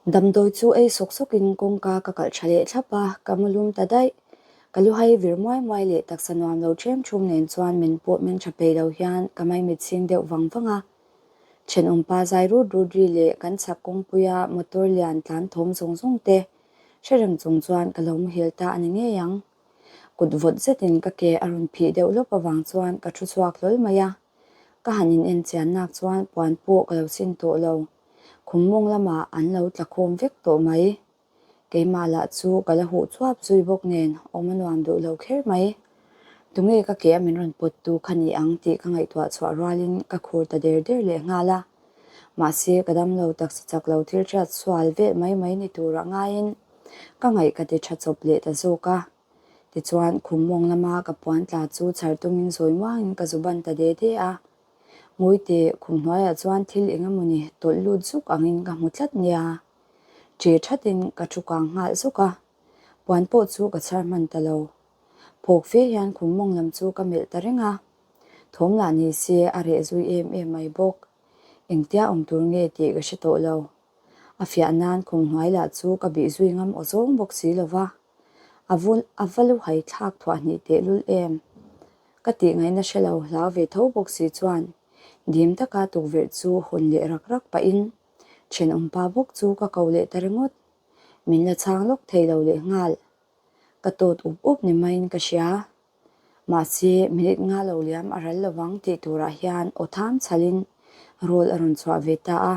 Damdawi chu ei sawk sawkin kawngka ka kalh tha leh thlap a, ka mu lum ta daih. Ka lu hai vir muai muai leh taksa nuam lo ṭhem ṭhum nen chuan min pawh meng ṭha peih lo hian ka maimit chhing deuh vang vang a. Ṭhenawmpa zai rut rut ri leh kan chhak kawngpuia motor lian tlan thawm zawng zawng te hre reng chung chuan ka lo muhil ta a ni ngei ang. Kut vawt zetin ka ke a rawn phih deuh lawp avang chuan ka thu chhuak hlawl mai a. Ka han in en chian nak chuan puan pawh ka lo sin tawh lo. Khum mawng lamah an lo tla khawm vek tawh mai. Keimah lah chu ka la huh chuap zui bawk nen awm a nuam duh lo kher mai. Tunge ka ke a min rawn pawt tu kha ni ang tih ka ngaihtuah chhuah rualin ka khur ta der der leh nghal a. Mahse ka damlo taksa chak lo thil hriat sual vel mai mai ni turah ngaiin Ka ngaih ka ti tha chawp leh ta zawk a. Tichuan, khum mawng lama ka puan tla chu chhar tumin zawi muangin ka zu ban ta de de a. Ngawite, khum hnuaiah chuan thil eng emawni tawlh lut zuk angin ka hmu tlat nia. Ṭe thatin ka thu kang nghal zuk a. Puan pawh chu ka chhar hman ta lo. Phawk fe hian khum mawng lam chu ka melh ta reng a. Thawm lah ni se a reh zui em em mai bawk. Engtia awm tur nge tih ka hre tawh lo. A fiah nan khum hnuai lah chu ka bih zui ngam aw zawng bawk si lo va, a vul a va lu hai thlak thuah hnih teh lul em? Ka tih ngaihna hre lo hlau ve tho bawk si chuan dim taka tukverh chu hawn leh rak rak pahin thenawmpa bawk chu ka ko leh ta ringawt. Min la chhang lawk thei lo leh nghal. Ka tawt up up ni maiin ka hria. Mahse, minute nga lo liam a ral lovang tih turah hian aw tham chhalin rawl a rawn chhuah ve ta a.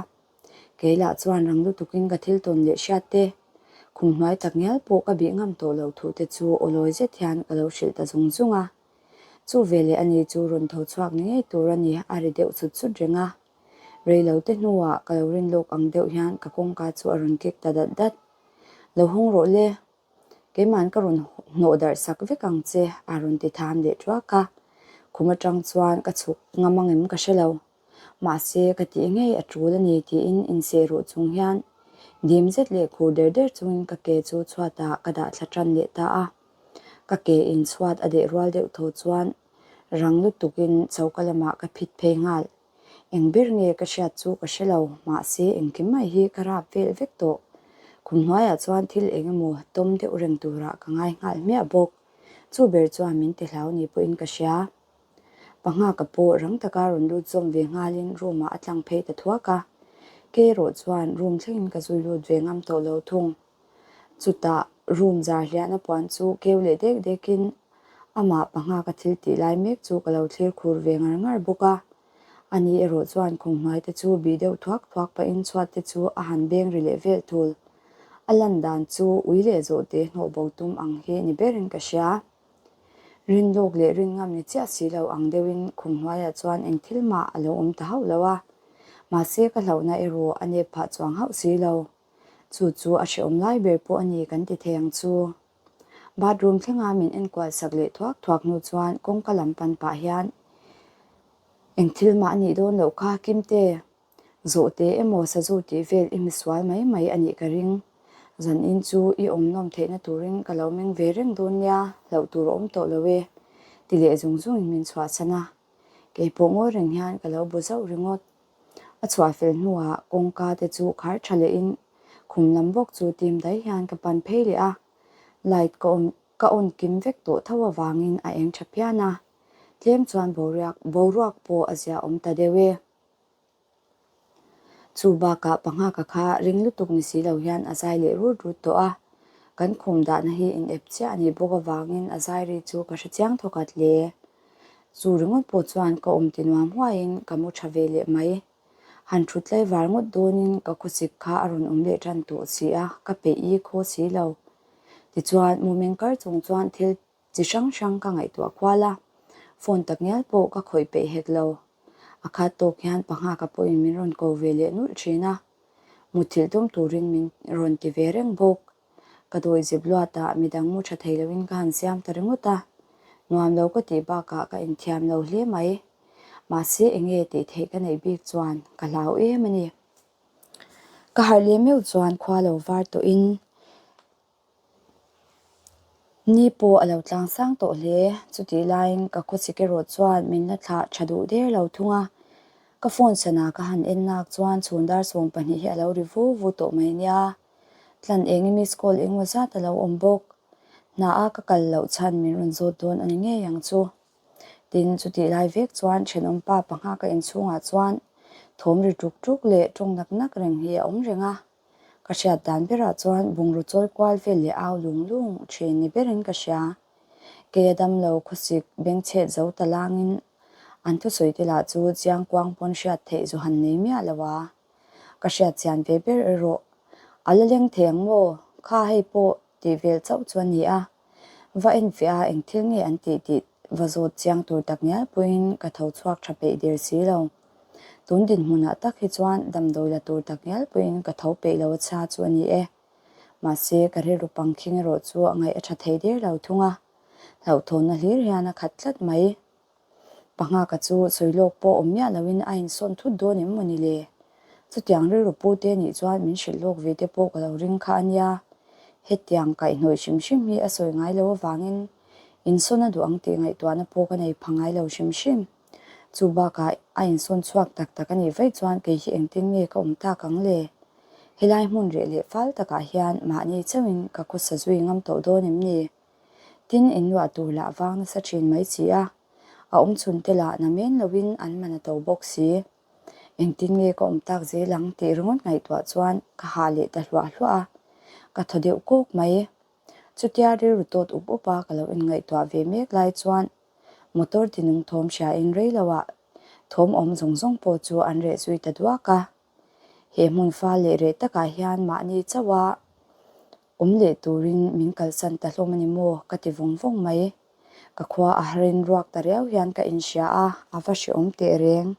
Kei lah chuan rang lutukin ka thil tawn leh hriat te, khum hnuai tak ngial pawh ka bih ngam tawh lo thu te chu aw lawi zet hian ka lo hrilh ta zung zung a. Chu veleh ani chu rawn tho chhuak ni ngei tur a ni a ri deuh chut chut reng a. Rei lo te hnuah ka lo rin lawk ang deuh hian ka kawngka chu a rawn kek ta dat dat. Lo hawng rawh le. Keima'n ka rawn hnawh darh sak vek ang che a rawn ti tham leh thuak a. Khum atang chuan ka chhuk ngam angem ka hre lo. Mahse ka tih ngei a tul a ni tiin inseh ruh chung hian dim zet leh khur der der chungin ka ke chu chhuatah ka dah thla tan leh ta a. Ka ke in chhuat a deh rual deuh thaw chuan rang lutukin choka lamah ka phit phei nghal. Eng ber nge ka hriat chu ka hre lo, mahse engkim mai hi ka rap vel vek tawh. Khum hnuaiah chuan thil eng emaw tawm deuh reng turah ka ngai nghal hmiah bawk. Chu ber chuan min ti hlau ni pawhin ka hria. Panghaka pawh rang taka rawn lut zawm ve nghalin room ah a tlang phei ta thuak a. Kei erawh chuan room thlengin ka zui lut ve ngam tawh lo thung. Chutah room zar hliahna puan chu keu leh dek dekin amah Panghaka thil tih lai mek chu ka lo thlir khur ve ngar ngar bawk a. Ani erawh chuan khum hnuai te chu bih deuh thuak thuak pahin chhuat te chu a han beng ri leh vel thul. A lan dan chu ui leh zawhte hnawh bo tum ang hi ni berin ka hria. Rin lawk leh rin ngam ni chiah si lo ang deuhin khum hnuaiah chuan eng thil mah a lo awm ta hauh lo a. Mahse ka hlauhna erawh a nep phah chuang hauh si lo. Chu chu a hrehawm lai ber pawh a ni kan ti thei ang chu. Bathroom thlenga min enkual sak leh thuak thuak hnu chuan kawngka lam pan pah hian eng thil mah a nih dawn loh kha Kimte. Zawhte emaw sazu tih vel i misual mai mai a nih ka ring. Zanin chu i awm nawm theihna turin ka lo meng ve reng dawn nia, hlauh tur a awm tawh lo e, ti leh zung zungin min chhuahchhan a. Kei pawh ngawi reng hian ka lo bu zauh ringawt. A chhuah fel hnuah kawngka te chu khar tha lehin khum lam bawk chu tim dai hian ka pan phei leh a. Light ka awm ka on kim vek tawh tho avangin a eng tha phian a. Tlem chuan boruak boruak pawh a zia awm ta deuh e. Chu bakah panghaka kha ring lutuk ni si lo hian a zai leh rut rut tawh a, kan khum dahna hi in ep chiah a nih bawk avangin a zai ri chu ka hre chiang thawkhat hle. Chu ringawt pawh chuan ka awm ti nuam huaiin ka mu tha ve leh mai. Han thut tlai var ngawt dawnin ka khawsik kha a rawn awm leh tan tawh si a, ka peih i khaw si lo. Tichuan, mu meng kar chung chuan thil Chi hrang hrang ka ngaihtuah kual a, phone tak ngial pawh ka khawih peih hek lo. A khat tawk hian panghaka pawhin min rawn ko ve leh nulh thin a, mutthilh tum turin min rawn ti ve reng bawk. Ka dawi zep luatah midang mu tha thei loin ka han siam ta ringawt a, nuam lo ka tih bakah ka inthiam lo hle mai. Mahse enge tih theih ka neih bik chuan ka hlau em a ni. Ka harh leh meuh chuan khua lo var tawhin Ni pawh a lo tlang sang tawh hle. Chutih laiin ka khawchik erawh chuan min la thlah tha duh der lo thung a. Ka phone sana ka han en nak chuan chhun dar 12 hi a lo ri vu vu tawh mai nia. Tlan eng i miss call engmaw zat a lo awm bawk. Hna a ka kal loh chhan min rawn zawt dawn a ni ngei ang chu. Tin, chutih lai vek chuan thenawm pa pangha ka inchhungah chuan thawm ri tuk tuk leh tawng nak nak reng hi a awm reng a. Ka hriat dan berah chuan bungraw chawi kual vel leh au lung lung thin ni berin ka hria. Kei a damlo khawsik bengchhet zo ta langin an thusawi te lah chu chiang kuang pawn hriat theih zu han nei miah lo a. Ka hriat chian ve ber erawh a la leng thei ang maw? Kha hei pawh tih vel chauh chu a ni a. Va en fiah a eng thil nge an tih tih va zawt chiang tur tak ngial pawhin ka tho chhuak tha peih der si lo. Tun dinhmunah tak hi chuan damdawi la tur tak ngial pawhin ka tho peih lo a chhia chu a ni e. Mahse, ka rilru pangkhing erawh chu a ngaih a tha thei der lo thung a. Hlauhthawnna hlir hian a khat tlat mai. Panghaka chu sawi lawk pawh awm miah loin a insawn thut dawn em mawni le? Chutiang rilru pu te nih chuan min hrilh lawk ve te pawh ka lo ring kha a nia. Hetiang kaihhnawih hrim hrim hi a sawi ngai lo avangin insawn a duh ang tih ngaihtuahna pawh ka nei pha ngai lo hrim hrim. Chu bakah a insawn chhuak tak tak a nih vaih chuan kei hi engtin nge ka awm tak ang le? Helai hmun reh leh fal takah hian mahni chauhin ka khawsa zui ngam tawh dawn em ni? Tin, inluah tur lah vang nasa thin mai chi a, a awm chhun te lah na men loin an man a to bawk si. Engtin nge ka awm tak zel ang tih ringawt ngaihtuah chuan ka hah leh ta hluah hluah a, ka thaw deuh kawk mai. Chutia rilru tawt up up a ka lo inngaihtuah ve mek lai chuan motor tinung thawm hriain rei loah thawm awm zawng zawng pawh chu an reh zui ta duak a. He hmun fal leh reh takah hian mahni chauh a Awm leh turin min kalsan ta hlawm a ni maw? ka ti vawng vawng mai. Ka khua a harin ruak ta riau hian ka inhria a, a va hrehawm teh reng.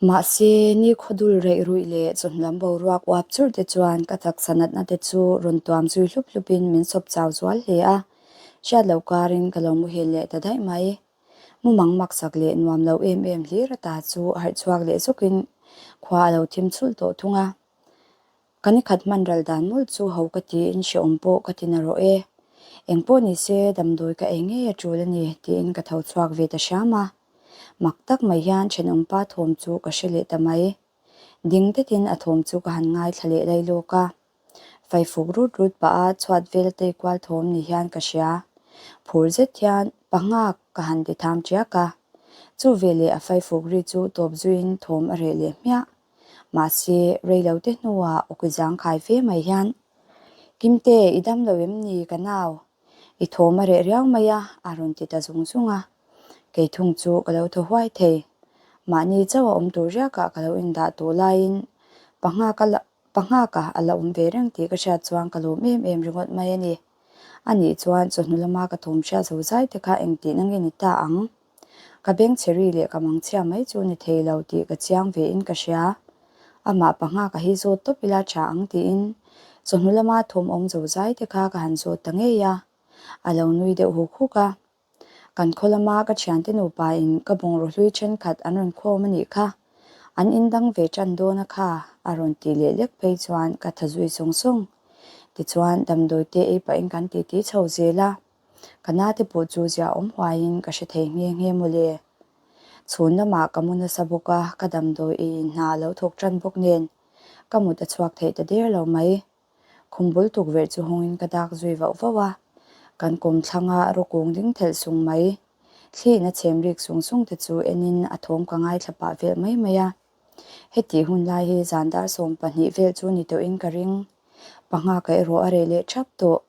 Mahse, ni khawdul reih ruih leh chawhnuam boruak uap churh te chuan ka taksa natna te chu rawn tuam zui hlup hlupin min sawp chau zual hle a, hriat loh karin ka lo muhil leh ta daih mai. Mumang maksak leh nuam lo em em hlir ata chu harh chhuak leh zawkin khua a lo thim chhulh tawh thung a. Ka ni khat hman ral dan mawlh chu ho ka tiin hrehawm pawh ka ti na rawh e. Eng pawh ni se damdawi ka ei ngei a tul a ni tiin ka tho chhuak ve ta hram a. Mak tak mai hian thenawmpa thawm chu ka hre leh ta mai. Ding detin a thawm chu ka han ngaithla leh lai lawk a. Faifuk rut rut pah a chhuat vel a tei kual thawm ni hian ka hria. Phur zet hian pa nghak ka han ti tham tiak a. Chu veleh a faifuk ri chu tawp zuiin thawm a reh leh hmiah. Mahse, reilote hnuah awki zangkhai fe mai hian, Kimte, i dam lo em ni ka nau? I thawm a reh riau mai a, a rawn ti ta zung zung a. Kei thung chu ka lo thaw huai thei. Mahni chauh a awm tur riakah ka lo indah tawh laiin Panghaka la Panghaka a la awm ve reng tih ka hriat chuan ka lawm em em ringawt mai a ni. Anih chuan chawhnu lama ka thawm hriat zo zai te kha engtihna nge ni ta ang? Ka beng chhe ri leh ka mangchhia mai chu ni thei lo tih ka chiang ve in ka hria. Amah Panghaka hi zawt tawp ila tha ang tiin chawhnu lama thawm awm zo zai te kha ka han zawt ta ngei a. A lo nui deuh huk huk a. Kan khaw lama ka thiante nupa in ka bungraw hlui thenkhat an rawn khawm a nih kha. An in dang ve tan dawn a kha a rawn tih leh lek phei chuan ka tha zui sawng sawng. Tichuan damdawi te ei pahin kan titi chho zel a. Ka na te pawh chu zia awm huaiin ka hre thei nghe nghe mawle. Chhun lamah ka mu nasa bawk a, ka damdawi ei in hna a lo thawk tan bawk nen ka mut a chhuak theih ta der lo mai. Khum bul tukverh chu hawngin ka dak zui vauh vauh a, kan kawmthlanga rawkung ding thelh sung mai, thlihna chhem rik sung sung te chu enin a thawm ka ngaithla pah vel mai mai a. Hetih hun lai hi zan dar 12 vel chu ni tawhin ka ring. Panghaka erawh a reh leh thap tawh.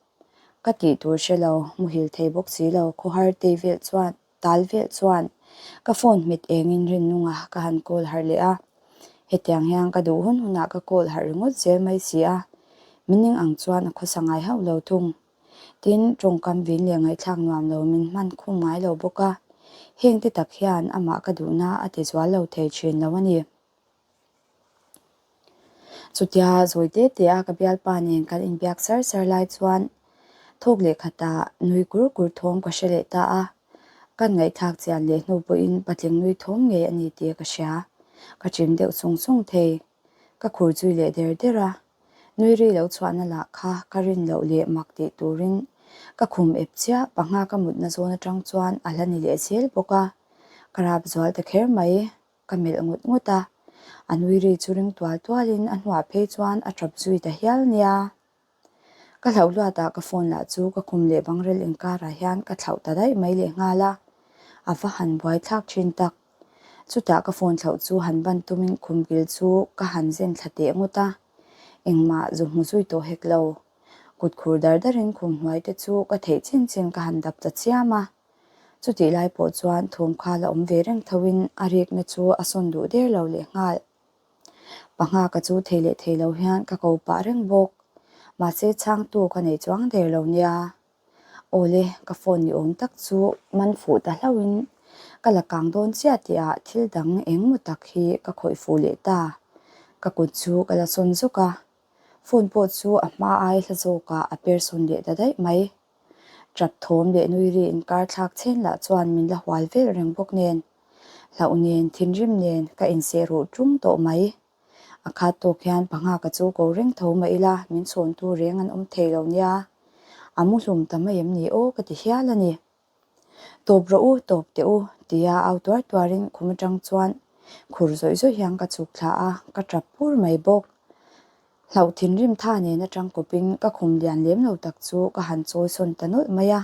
Ka tih tur hre lo, muhil thei bawk si lo, khawhar tei vel chuan Tal vel chuan ka phone hmet engin Rinnunga ka han call harh leh a, hetiang hian ka duh hun hunah ka call harh ringawt zel mai si a, min ning ang chuan a khawsa ngai hauh lo thung. Tin, tawngkam vin leh ngaihthlak nuam lo min hman khum ngai lo bawk a, heng te tak hian amah ka duhna a ti zual lo thei thin lo a ni. Chutia zawi te te a ka bialpa nen kan inbiak sar sar lai chuan thawk leh khatah nui kur kur thawm ka hre leh ta a, kan ngaihthlak chian leh hnu pawhin patling nui thawm ngei a ni tih ka hria. Ka chim deuh sung sung thei. Ka khur zui leh der der a, nui ri lo chhuahna lah kha ka rin loh leh mak tih turin ka khum ep chiah pangha ka mutna zawn atang chuan a hla ni leh zel bawk a, ka rap zual ta kher mai. Ka melh ngut ngut a, a nui ri chu ring tual tualin a hnuah phei chuan a tap zui ta hial nia. Ka hlauh luatah ka phone lah chu ka khum leh bangrel inkarah hian ka thlauh ta daih mai lehnghal a, a va han buai thlak thin tak. Chutah ka phone thlauh chu han ban tumin khum kil chu ka han zen thla teh ngut a, engmah zu hmu zui tawh hek lo. Kut khur dar darin khum hnuai te chu ka theih chin chin ka han dap ta chiam a. Chutih lai pawh chuan thawm kha la awm ve reng thoin a rikna chu a sawn duh der lo leh nghal. Panghaka chu thei leh thei lo hian ka ko pah reng bawk. Mahse chhangtu ka nei chuang der lo nia. Awle, ka phone ni awm tak chu man fuh ta hlauhin ka la kang dawn chiah tihah thil dang engmaw tak hi ka khawih fuh leh ta. Ka kut chu ka la sawn zawk a, phone pawh chu a hma ai hla zawkah a per sawn leh ta daih mai. Tap thawm leh nui ri inkar thlak chhen lah chuan min la hual vel reng bawk nen, hlauh nen, thinrim nen ka inseh ruh ṭung tawh mai. A khat tawk hian Panghaka chu ko reng tho mah ila min chhawntu reng an awm thei lo nia. A mu hlum ta mai em ni aw ka ti hial a ni. Tawp rawh u, tawp teh u, tia au tuar tuarin khum aṭang chuan khur zawih zawih hian ka chhuk thla a, ka ṭap pur mai bawk. Hlauh thinrim tha nen atang kawpin ka khum lian lem lo tak chu ka han chawi sawn ta nawlh mai a.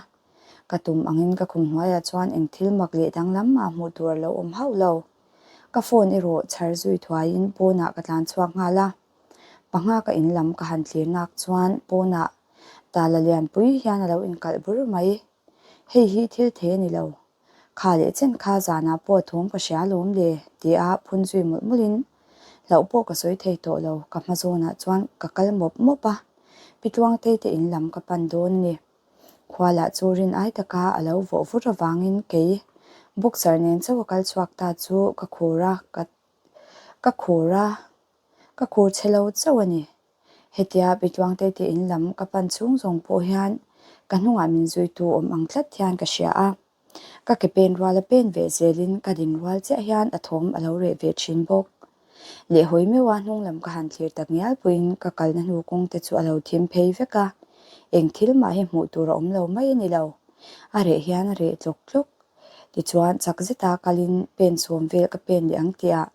Ka tum angin ka khum hnuaiah chuan eng thil mak leh danglam mah hmuh tur a lo awm hauh lo. Ka phone erawh chhar zui thuaiin pawnah ka tlan chhuak nghal a. Pangha ka in lam ka han thlir nak chuan pawnah tala lianpui hian a lo inkalh bur mai. Hei hi thil thei a ni lo. Kha leh chen kha zanah pawh thawm ka hria alawm le tia phun zui mawlh mawlhin hlauh pawh ka sawi thei tawh lo, ka hma zawnah chuan ka kal mawp mawp a, Pi Tluangtei te in lam ka pan dawn a ni. Khua lah chu rin ai taka a lo vawh vur avangin kei boxer nen chauh a kal chhuak ta chu ka khur a, ka ka khur a, ka khur chhe lo chauh a ni. Hetia Pi Tluangtei te in lam ka pan chhung zawng pawh hian ka hnungah min zuitu awm ang tlat hian ka hria a. Ka ke pen rual a pen ve zelin ka din rual chiah hian a thawm a lo reh ve thin bawk. Lehhawi meuha hnung lam ka han thlir tak ngial puiin ka kalna hnu kawng te chu a lo thim phei vek a, eng thil mah hi hmuh tur a awm lo mai a ni lo. A reh hian a reh tlawk tlawk. Tichuan chak zeta kalin pen chhawm vel ka pen leh ang tihah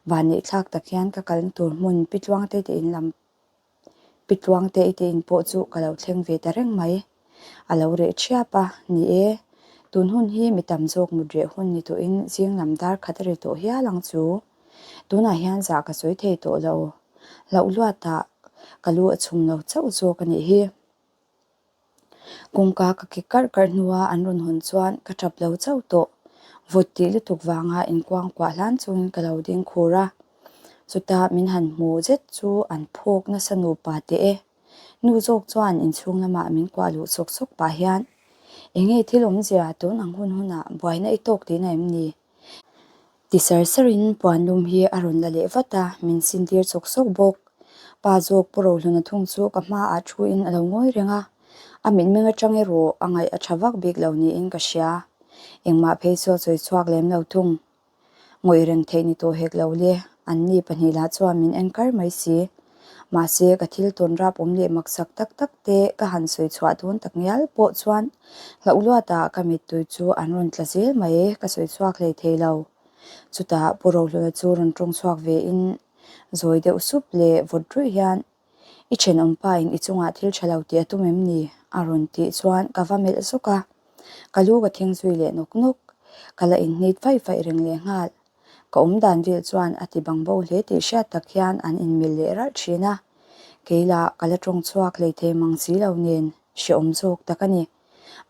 Vanneih thlak tak hian ka kalna tur hmun Pi Tluangte te in lam Pi Tluangte i te in pawh chu ka lo thleng ve ta reng mai. A lo reh thiap a, ni e, tun hun hi mi tam zawk mut reh hun ni tawhin zing lam dar khat a ri tawh hial ang chu. Tunah hian zah ka sawi thei tawh lo. Hlauh luatah ka lu a chhum lo chauh zawk a nih hi. Kawngka ka kik karh karh hnua an rawn hawn chuan ka tap lo chauh tawh. Vawt tih lutuk vanga inkuangkuah hlan chungin ka lo ding khur a. Chutah min han hmu zet chu an phawk nasa nupa teh e. Nu zawk chuan inchhung lamah min kuah luh sawk sawk pah hian, Enge thil awmzia tun ang hun hunah buaina i tawk tihna em ni? Ti sar sarin puan lum hi a rawn la leh vat a, min sintir sawk sawk bawk. Pa zawk Pu Rohluna thung chu ka hmaah thuin a lo ngawi reng a, a mitmeng atang erawh a ngaih a tha vak bik lo niin ka hria. Engmah phei chu a sawi chhuak lem lo thung. Ngawih reng theih ni tawh hek lo le, anni pahnihlah chuan min en kar mai si. Mahse, ka thil tawn rap awm leh maksak tak tak te ka han sawi chhuah dawn tak ngial pawh chuan hlauh luatah ka mittui chu an rawn tla zel mai ka sawi chhuak hlei thei lo. Chutah Pu Rohluna chu rawn tawng chhuak ve in zawi deuh sup leh vawt ruih hian I thenawmpa in i chungah thil tha lo tih a tum em ni? a rawn tih chuan ka va melh zawk a, ka lu ka thing zui leh nawk nawk. Ka la inhnit faih faih reng leh nghal. Ka awm dan vel chuan a ti bang bo hle tih hriat tak hian an inmil leh ralh thin a. Kei lah ka la tawng chhuak hlei thei mang si lo nen hrehawm zawk tak a ni.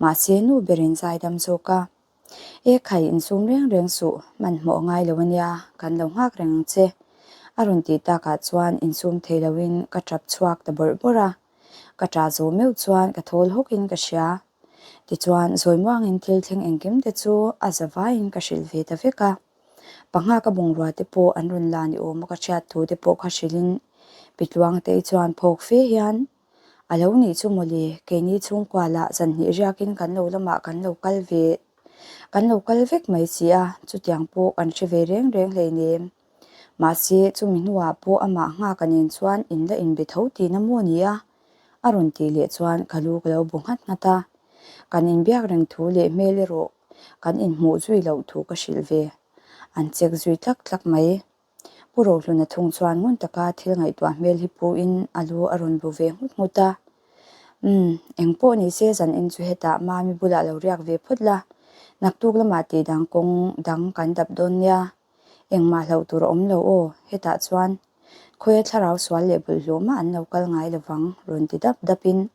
Mahse nu berin zaidam zawk a. E khai insum reng reng suh, hmanhmawh a ngai lo a nia, kan lo nghak reng ang che. A rawn tih takah chuan insum thei loin ka tap chhuak ta bawrh bawrh a. Ka tah zawh meuh chuan ka thawl hawkin ka hria. Tichuan, zawi muangin thil thleng engkim te chu a za vaiin ka hrilh ve ta vek a. Pangha ka bungrua te pawh an rawn la ni awm a ka hriat thu te pawh kha hrilhin Pi Tluangtei chuan phawk fe hian, A lo nih chu mawle, keini chhungkua lah zanhnih riakin kan lo lamah kan lo kal ve kan lo kal vek mai si a, chutiang pawh kan hre ve reng reng hleinem. Mahse, chumi hnuah pawh amah nghaka nen chuan in la inbe tho tihna maw ni a? A rawn tih leh chuan ka lu ka lo bu nghat nghat a. Kan inbiak reng thu leh hmel erawh kan inhmuh zui loh thu ka hrilh ve. An check zui tlak tlak mai. Pu Rohluna thung chuan ngun taka thil ngaihtuah hmel hi puin a lu a rawn bu ve nghut nghut a. Umm, eng pawh ni se zan in chu hetah Mami bulah lo riak ve phawt la, naktuk lamah tih dang kawng dang kan dap dawn nia. Engmah hlauh tur a awm lo aw, hetah chuan khawia thlarau sual leh bawlhhlawh mah an lo kal ngai lovang rawn ti dap dapin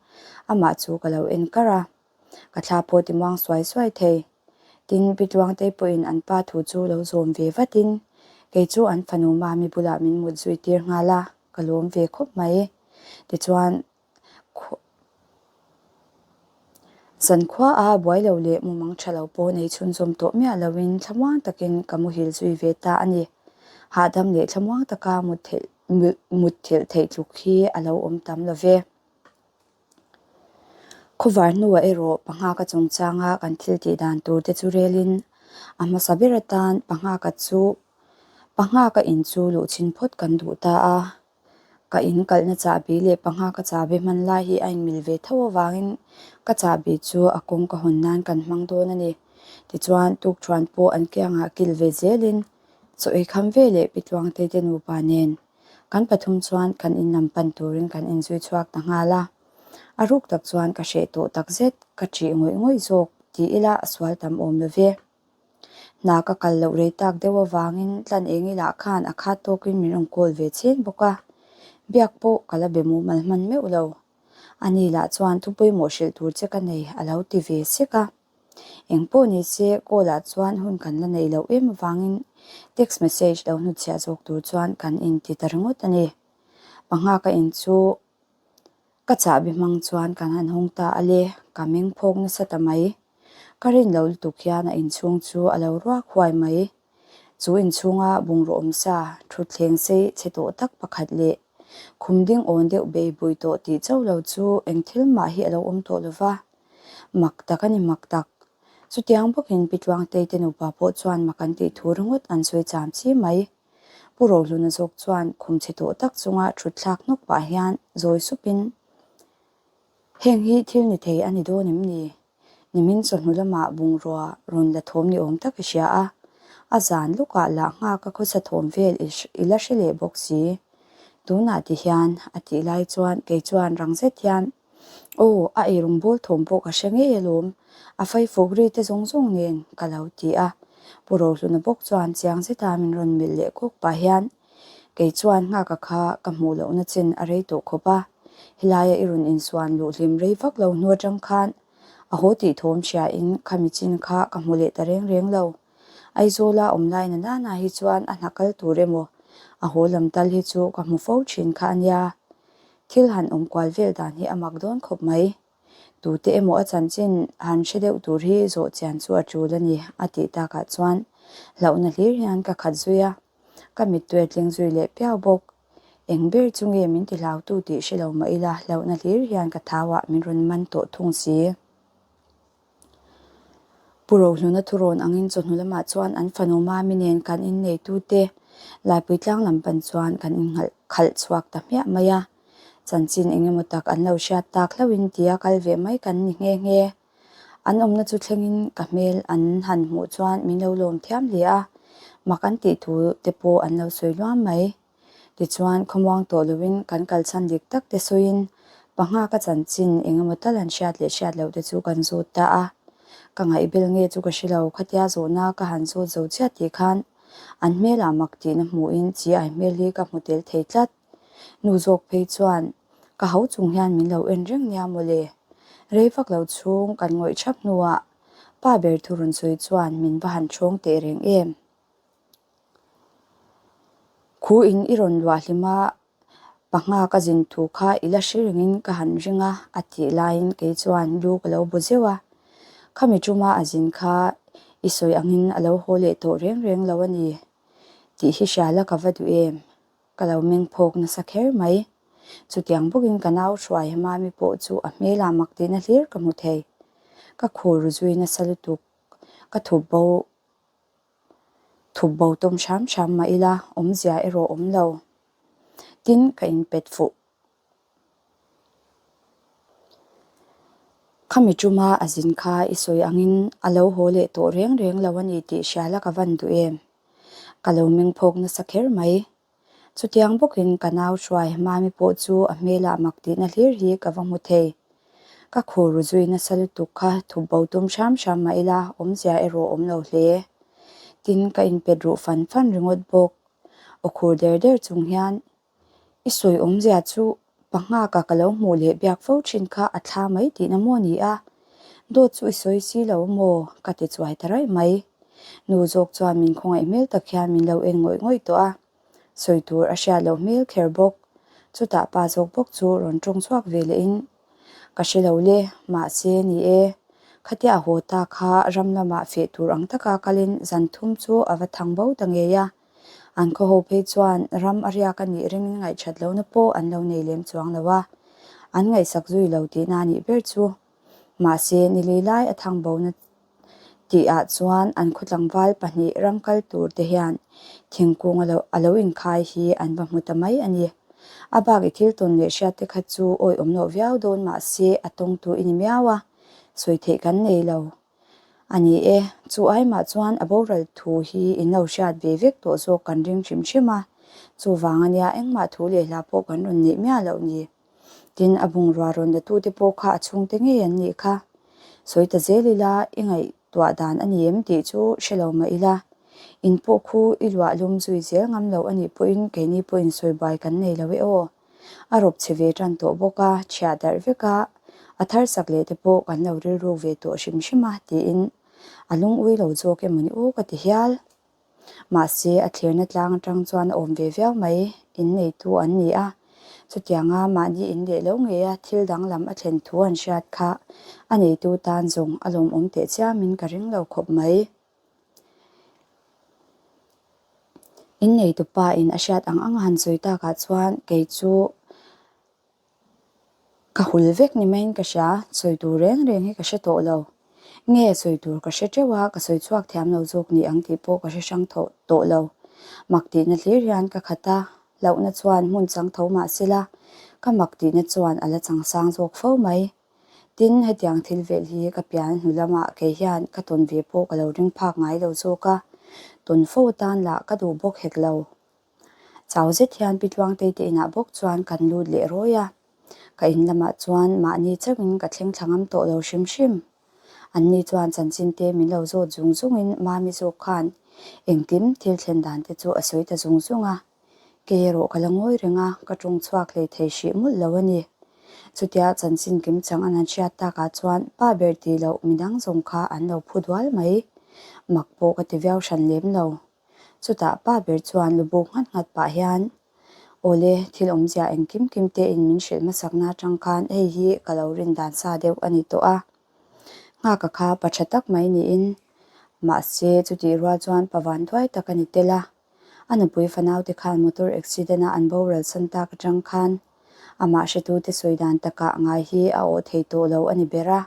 amah chu ka lo en kar a. Ka thla pawh ti muang suai suai thei. Tin, Pi Tluangtei pawhin an pa thu chu lo zawm ve vatin kei chu an fanu Mami bulah min mut zui tir nghal a, ka lawm ve khawp mai. Tichuan, Zankhua a buai lo leh mumang tha lo pawh nei chhunzawm tawh miah loin thlamuang takin ka muhil zui ve ta a ni. Hahdam leh thlamuang taka mut thilh theih tluk hi a lo awm tam lo ve. Khawvar hnuah erawh Panghaka chungchanga kan thil tih dan tur te chu relin a hmasa ber atan Panghaka chu Panghaka in chu luhchhin phawt kan duh ta a. Ka in kalhna chahbi leh pangha ka chahbi hman lai hi a inmil ve tho avangin ka chahbi chu a kawng ka hawn nan kan hmang dawn a ni. Tichuan, tukthuan pawh an kiangah kil ve zelin chaw ei kham ve leh Pi Tluangtei te nupa nen kan pathum chuan kan in lam pan turin kan inzui chhuak ta nghal a. A ruk tak chuan ka hreh tawh takzet, ka ṭih ngawih ngawih zawk ti ila a sual tam awm lo ve. Hna ka kal loh rei tak deuh avangin tlan eng ilah khan a khat tawkin min rawn call ve chhen bawk a, biak pawh ka la be mumal hman meuh lo. Ani lah chuan thu pawimawh hrilh tur che ka nei a lo ti ve sek a. Eng pawh ni se call ah chuan hun kan la neih loh em avangin text message lo hnutchhiah zawk tur chuan kan inti ta ringawt a ni. Pangha ka in chu Ka chahbi hmang chuan kan han hawng ta a le, ka meng phawk nasa ta mai. Ka rin lo lutuk hian a inchhung chu a lo ruak huai mai. Chu inchhunga bungraw awmsa, thutthleng sei chhe tawh tak pakhat leh khum ding awn deuh bei bui tawh tih chauh lo chu eng thil mah hi a lo awm tawh lo va. Mak tak a ni mak tak. Chutiang bawkin Pi Tluangtei te nupa pawh chuan mak an tih thu ringawt an sawi cham chi mai. Pu Rohluna zawk chuan khum chhe tawh tak chunga thut thlak hnawk pah hian zawi supin, Heng hi thil ni thei a ni dawn em ni? Nimin chawhnu lamah bungrua rawn la thawm ni awm tak i hria a, a zan lukah lah nghak a khawsa thawm vel i la hre leh bawk si. Tunah ti hian a tih lai chuan kei chuan rang zet hian, Aw, a eirawng bawl thawm pawh ka hre ngei alawm, a faifuk ri te zawng zawng nen ka lo ti a. Pu Rohluna bawk chuan chiang zeta min rawn melh leh kawk pah hian, Kei chuan nghaka kha ka hmuh lohna chin a rei tawh khawp a, helaia i rawn insuan luh hlim rei vak lo hnu atang khan a haw tih thawm hriain khami chin kha ka hmu leh ta reng reng lo. Aizawla awm lai na nana hi chuan a hna kal tur emaw a haw lam tal hi chu ka hmu fo thin kha a nia. Thil han awm kual vel dan hi a mak dawn khawp mai. Tute emaw a chanchin han hre deuh tur hi zawh chian chu a tul a ni, a tih takah chuan hlauhna hlir hian ka khat zui a, ka mittui a tling zui leh piau bawk. Eng ber chu nge min ti hlautu tih hre lo mah ila hlauhna hlir hian ka thauah min rawn man tawh thung si. Pu Rohluna thurawn angin chawhnu lamah chuan an fanu Mami nen kan inneitute Laipui tlang lam pan chuan kan innghalh khalh chhuak ta hmiah mai a. Chanchin eng emaw tak an lo hriat tak hlauhin tia kal ve mai kan ni nghe nghe. An awmna chu thlengin ka hmel an han hmuh chuan min lo lawm thiam hle a, mak an tih thu te pawh an lo sawi luam mai. Tichuan, khawmuang tawh loin kan kalchhan dik tak te sawiin panga ka chanchin eng emaw tal an hriat leh hriat loh te chu kan zawt ta a. Ka ngaihbel nge chu ka hre lo, khatia zawhna ka han zawt zo chiah tih khan an hmelah mak tihna hmuhin chi ai hmel hi ka hmu tel thei tlat. Nu zawk phei chuan ka ho chung hian min lo en reng nia mawle. Rei vak lo chhung kan ngawih thap hnuah pa ber thu rawn sawi chuan min va han ṭhawng teh reng em. Khu in i rawn luah hlim a, panga ka zin thu kha i la hre rengin ka han ring a, a tih laiin kei chuan lu ka lo bu zeuh a. Khami ṭuma a zin kha i sawi angin a lo haw leh tawh reng reng lo a ni tih hi hria la ka va duh em? Ka lo meng phawk nasa kher mai. Chutiang bawkin ka nau hruai Mami pawh chu a hmelah mak tihna hlir ka hmu thei. Ka khur zui nasa lutuk. Ka thup bo thup bo tum hram hram mah ila awmzia erawh awm lo. Tin, ka inpet fuh. Khami tuma a zin kha i sawi angin a lo haw leh tawh reng reng lo a ni tih hria la ka van duh em? Ka lo meng phawk nasa kher mai. Chutiang bawkin ka nau hruai Mami pawh chu a hmelah mak tihna hlir hi ka va hmu thei. Ka khur ru zui nasa lutuk kha thup bo tum hram hram mah ila awmzia erawh awm lo hle. Tin, ka inpet ruh fan fan ringawt bawk. Aw khur der der chung hian I sawi awmzia chu panghaka ka lo hmuh leh biak fo thin kha a thla mai tihna maw ni a? Dawt chu i sawi si lo maw? ka ti chuai ta raih mai. Nu zawk chuan min khawngaih hmel tak hian min lo en ngawih ngawih tawh a, sawi tur a hriat loh hmel kher bawk. Chutah pa zawk bawk chu rawn tawng chhuak ve lehin, Ka hre lo le, mahse ni e, khatia a haw ta kha ram lamah feh tur ang taka kalin zan thum chu a va thang bo ta ngei a. An khaw ho phei chuan ram a riak a nih ringin ngaihṭhat lohna pawh an lo nei lem chuang lo a, an ngaihsak zui lo tihna a nih ber chu. Mahse, nilei lai a thang bona tihah chuan an khaw tlangval pahnih ram kal tur te hian thingkung a lo a lo inkhai hi an va hmu ta mai a ni. A bak i thil tawn leh hriat te kha chu awihawm loh viau dawn mahse a tawngtu i ni miau a, sawi theih kan nei lo. A ni e, chu aimah chuan a boral thu hi in lo hriat ve vek tawh zawk kan ring hrim hrim a, chuvang a nia engmah thu leh hla pawh kan rawn neih miah loh ni. Tin, a bungrua rawn la tute pawh kha a chhungte ngei an nih kha. Sawi ta zel ila, i ngaihtuah dan a ni em tih chu hre lo mah ila, in pawh khu i luah lum zui zel ngam loh a nih pawhin keini pawhin sawi buai kan nei lo e aw. A rawp chhe ve tan tawh bawk a, chhiah darh vek a, a thar sak leh te pawh kan lo rilruk ve tawh hrim hrim a tiin a lungui lo zawk emawni aw ka ti hial. Mahse, a thlirna tlang atang chuan a awm ve viau mai, in neitu an ni a. Chutianga mahni in leh lo ngeia thil danglam a thlen thu an hriat kha a neitu tan zawng a lawmawm teh chiamin ka ring lo khawp mai. In neitu pa in a hriat ang ang a han sawi takah chuan kei chu ka hul vek ni maiin ka hria, sawi tur reng reng hi ka hre tawh lo. Nge sawi tur ka hre teuh a, ka sawi chhuak thiam lo zawk ni ang tih pawh ka hre hrang tawh tawh lo. Mak tihna hlir hian ka khat a, hlauhna chuan hmun chang tho mah sela, ka mak tihna chuan a la chang sang zawk fo mai. Tin, hetiang thil velh hi ka pian hnu lamah kei hian ka tawn ve pawh ka lo ring phak ngai lo zawk a, tawn fo atan lah ka duh bawk hek lo. Chau zet hian Pi Tluangtei te inah bawk chuan kan lut leh rawi a, ka in lamah chuan mahni chauhin ka thleng thla ngam tawh lo hrim hrim. Anni chuan chanchin te min lo zawt zung zungin Mami zawk khan engkim thil thlen dan te chu a sawi ta zung zung a. Kei erawh ka la ngawi reng a, ka tawng chhuak hlei thei hrih mawlh lo a ni. Chutia chanchin kimchang an han hriat takah chuan pa ber tih loh midang zawng kha an lo phu dual mai. Mak pawh ka ti viau hran lem lo. Chutah pa ber chuan lubuk nghat nghat pah hian, Awle, thil awmzia engkim kim tein min hrilh hmasakna atang khan hei hi ka lo rin dan sa deuh a ni tawh a. Nghaka kha pa tha tak mai niin, mahse chutih rual chuan pa vanduai tak a ni tel a. A nupui fanaute khan motor accident a an boral san tak atang khan amah hretute sawi dan takah ngai hi a awh thei tawh lo a ni ber a,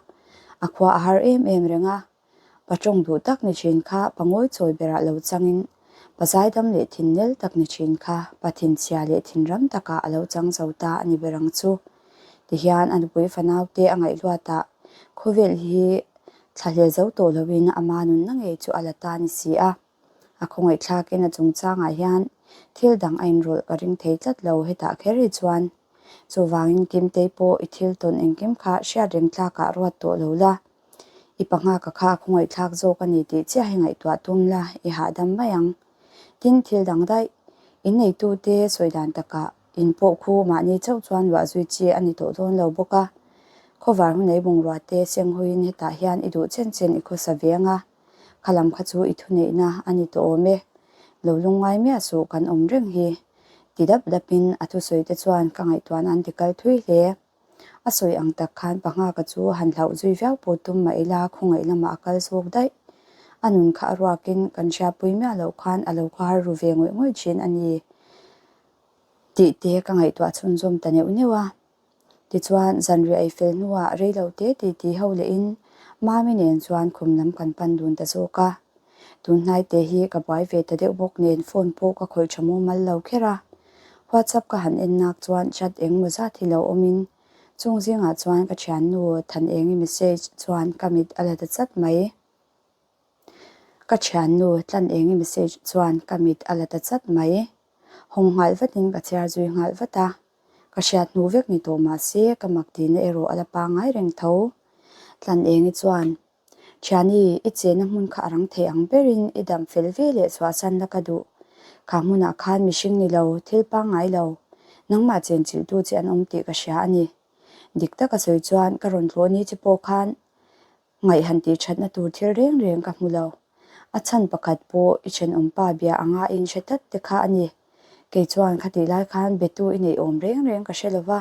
a khua a har em em reng a. Pa tawng duh tak ni thin kha pa ngawi chawi berah lo changin pa zaidam leh thin nel tak ni thin kha pa thinchhia leh thinram takah a lo chang zo ta a ni ber ang chu. Tihian a nupui fanaute a ngaihluatah khawvel hi thlahlel zo tawh loin ama nunna ngei chu a la ta a ni si a. A khawngaihthlakin a chungchangah hian thil dang a inrawlh ka ring thei tlat lo hetah kher hi chuan. Chuvangin Kimtei pawh i thil tawn engkim kha hriat reng tlakah ruat tawh lo la. I panghaka kha a khawngaihthlak zawk a ni tih chiah hi ngaihtuah tum la, i hahdam mai ang. Tin, thil dang daih, inneitute sawi dan takah in pawh khu mahni chauh chuan luah zui chi a ni tawh dawn lo bawk a. Khawvar hunei bungrua te senghawiin hetah hian i duh chen chen i khawsa ve ang a. Kha lam kha chu i thuneihna a ni tawh awm e. Lo lungngai miah suh kan awm reng hi. Ti dap dapin a thusawi te chuan ka ngaihtuahna an ti kal thui hle. A sawi ang tak khan Panghaka chu han hlauh zui viau pawh tum mah ila khawngaih lamah a kal zawk daih. A nun kha a ruakin kan hriatpui miah loh khan a lo khawhar ru ve ngawih ngawih thin a ni tih te ka ngaihtuah chhunzawm ta neuh neuh a. Tichuan, zanriah ei fel hnuah rei lo te ti ti ho lehin Mami nen chuan khum lam kan pan dun ta zawk a. Tun hnaite hi ka buai ve ta deuh bawk nen phone pawh ka khawih tha mumal lo kher a. WhatsApp ka han en nak chuan chat engmaw zat hi lo awmin chung zingah chuan ka thiannu Thanengi message chuan ka mit a la ta chat mai. Ka thiannu Tlanengi message chuan ka mit a la ta chat mai. Hawng nghal vatin ka chhiar zui nghal vat a. Ka hriat hnu vek ni tawh mahse ka mak tihna erawh a la pangngai reng tho. Tlanengi chuan, Thiani, i chenna hmun kha a rang thei ang berin i dam fel ve leh chhuahsan la ka duh. Kha hmunah khan mihring ni lo, thil pangngai lo, nangmah chenchilhtu che an awm tih ka hria a ni. Dik taka sawi chuan ka rawn tlawh ni che pawh khan Ngaih han tih thatna tur thil reng reng ka hmu lo. A chhan pakhat pawh i thenawmpa bia anga i inhre tlat te kha a ni. Kei chuan khatih lai khan betu i neih awm reng reng ka hre lo va,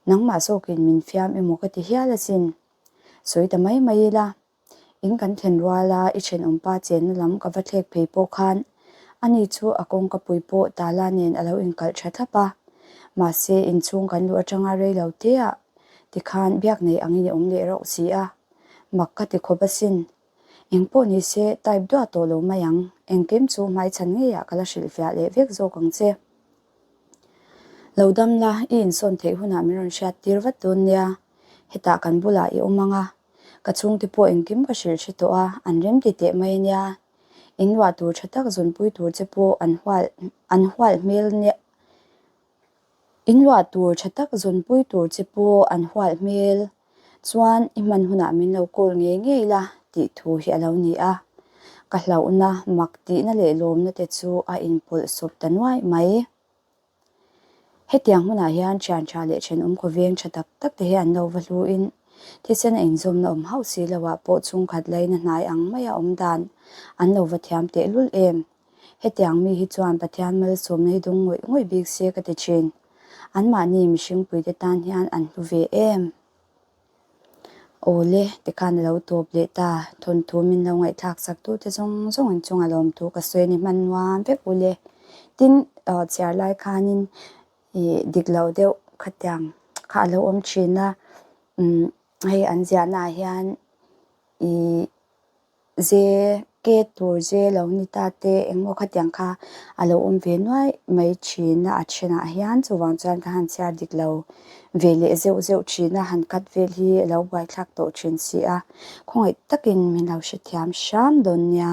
nangmah zawkin min fiam emaw ka ti hial asin. Sawi ta mai mai ila, in kan thlen ruala i thenawmpa chenna lam ka va thlek phei pawh khan ani chu a kawngka pui pawh tala nen a lo inkalh tha thlap a. Mahse, inchhung kan luh atanga rei lo teah Tikhan biak nei angin i awm leh rauh si a, mak ka ti khawp asin. Engpawh ni se type duah tawh lo mai ang, engkim chu hmaichhan ngeiah ka la hrilhfiah leh vek zawk ang che. Lo dam la, i insawn theih hunah min rawn hriat tir vat dawn nia, hetah kan bulah i awm ang a, ka chhungte pawh engkim ka hrilh hre tawh a, an rem ti teh mai ania. In luah tur tha tak zunpui tur che pawh an hual an hual hmel nia. In luah tur tha tak zawnpui tur che pawh an hualh hmel chuan i hman hunah min lo call ngei ngei la tih thu hi a lo ni a. Ka hlauhna, mak tihna leh lawmna te chu a inpawlh sawp ta nuaih mai. Hetiang hmunah hian thian tha leh thenawm khawveng tha tak tak te hi an lo va hluin thisen a inzawmna awm hauh si loah pawh chhungkhat laina hnai ang maia awm dan an lo va thiam tehlul em. Hetiang mi hi chuan Pathian malsawmna hi dawng ngawih ngawih bik se ka ti thin. Anmahni mihringpuite tan hian an hlu ve em? Awle, tikhan a lo tawp leh ta. Thawnthu min lo ngaihthlak sak tute zawng zawng in chunga lawmthu ka sawi a ni hman nuam vek ule. Tin, chhiar lai khanin ih dik lo deuh khatiang kha a lo awm thin a. Umm hei an ziahnaah hian ih Ze ke tur ze lo ni ta te engmaw khatiang kha a lo awm ve nuai mai thin a a thenah hian chuvang chuan ka han chhiar dik lo ve leh zeuh zeuh thin a han cut vel hi a lo buaithlak tawh thin si a khawngaih takin min lo hrethiam hram dawn nia.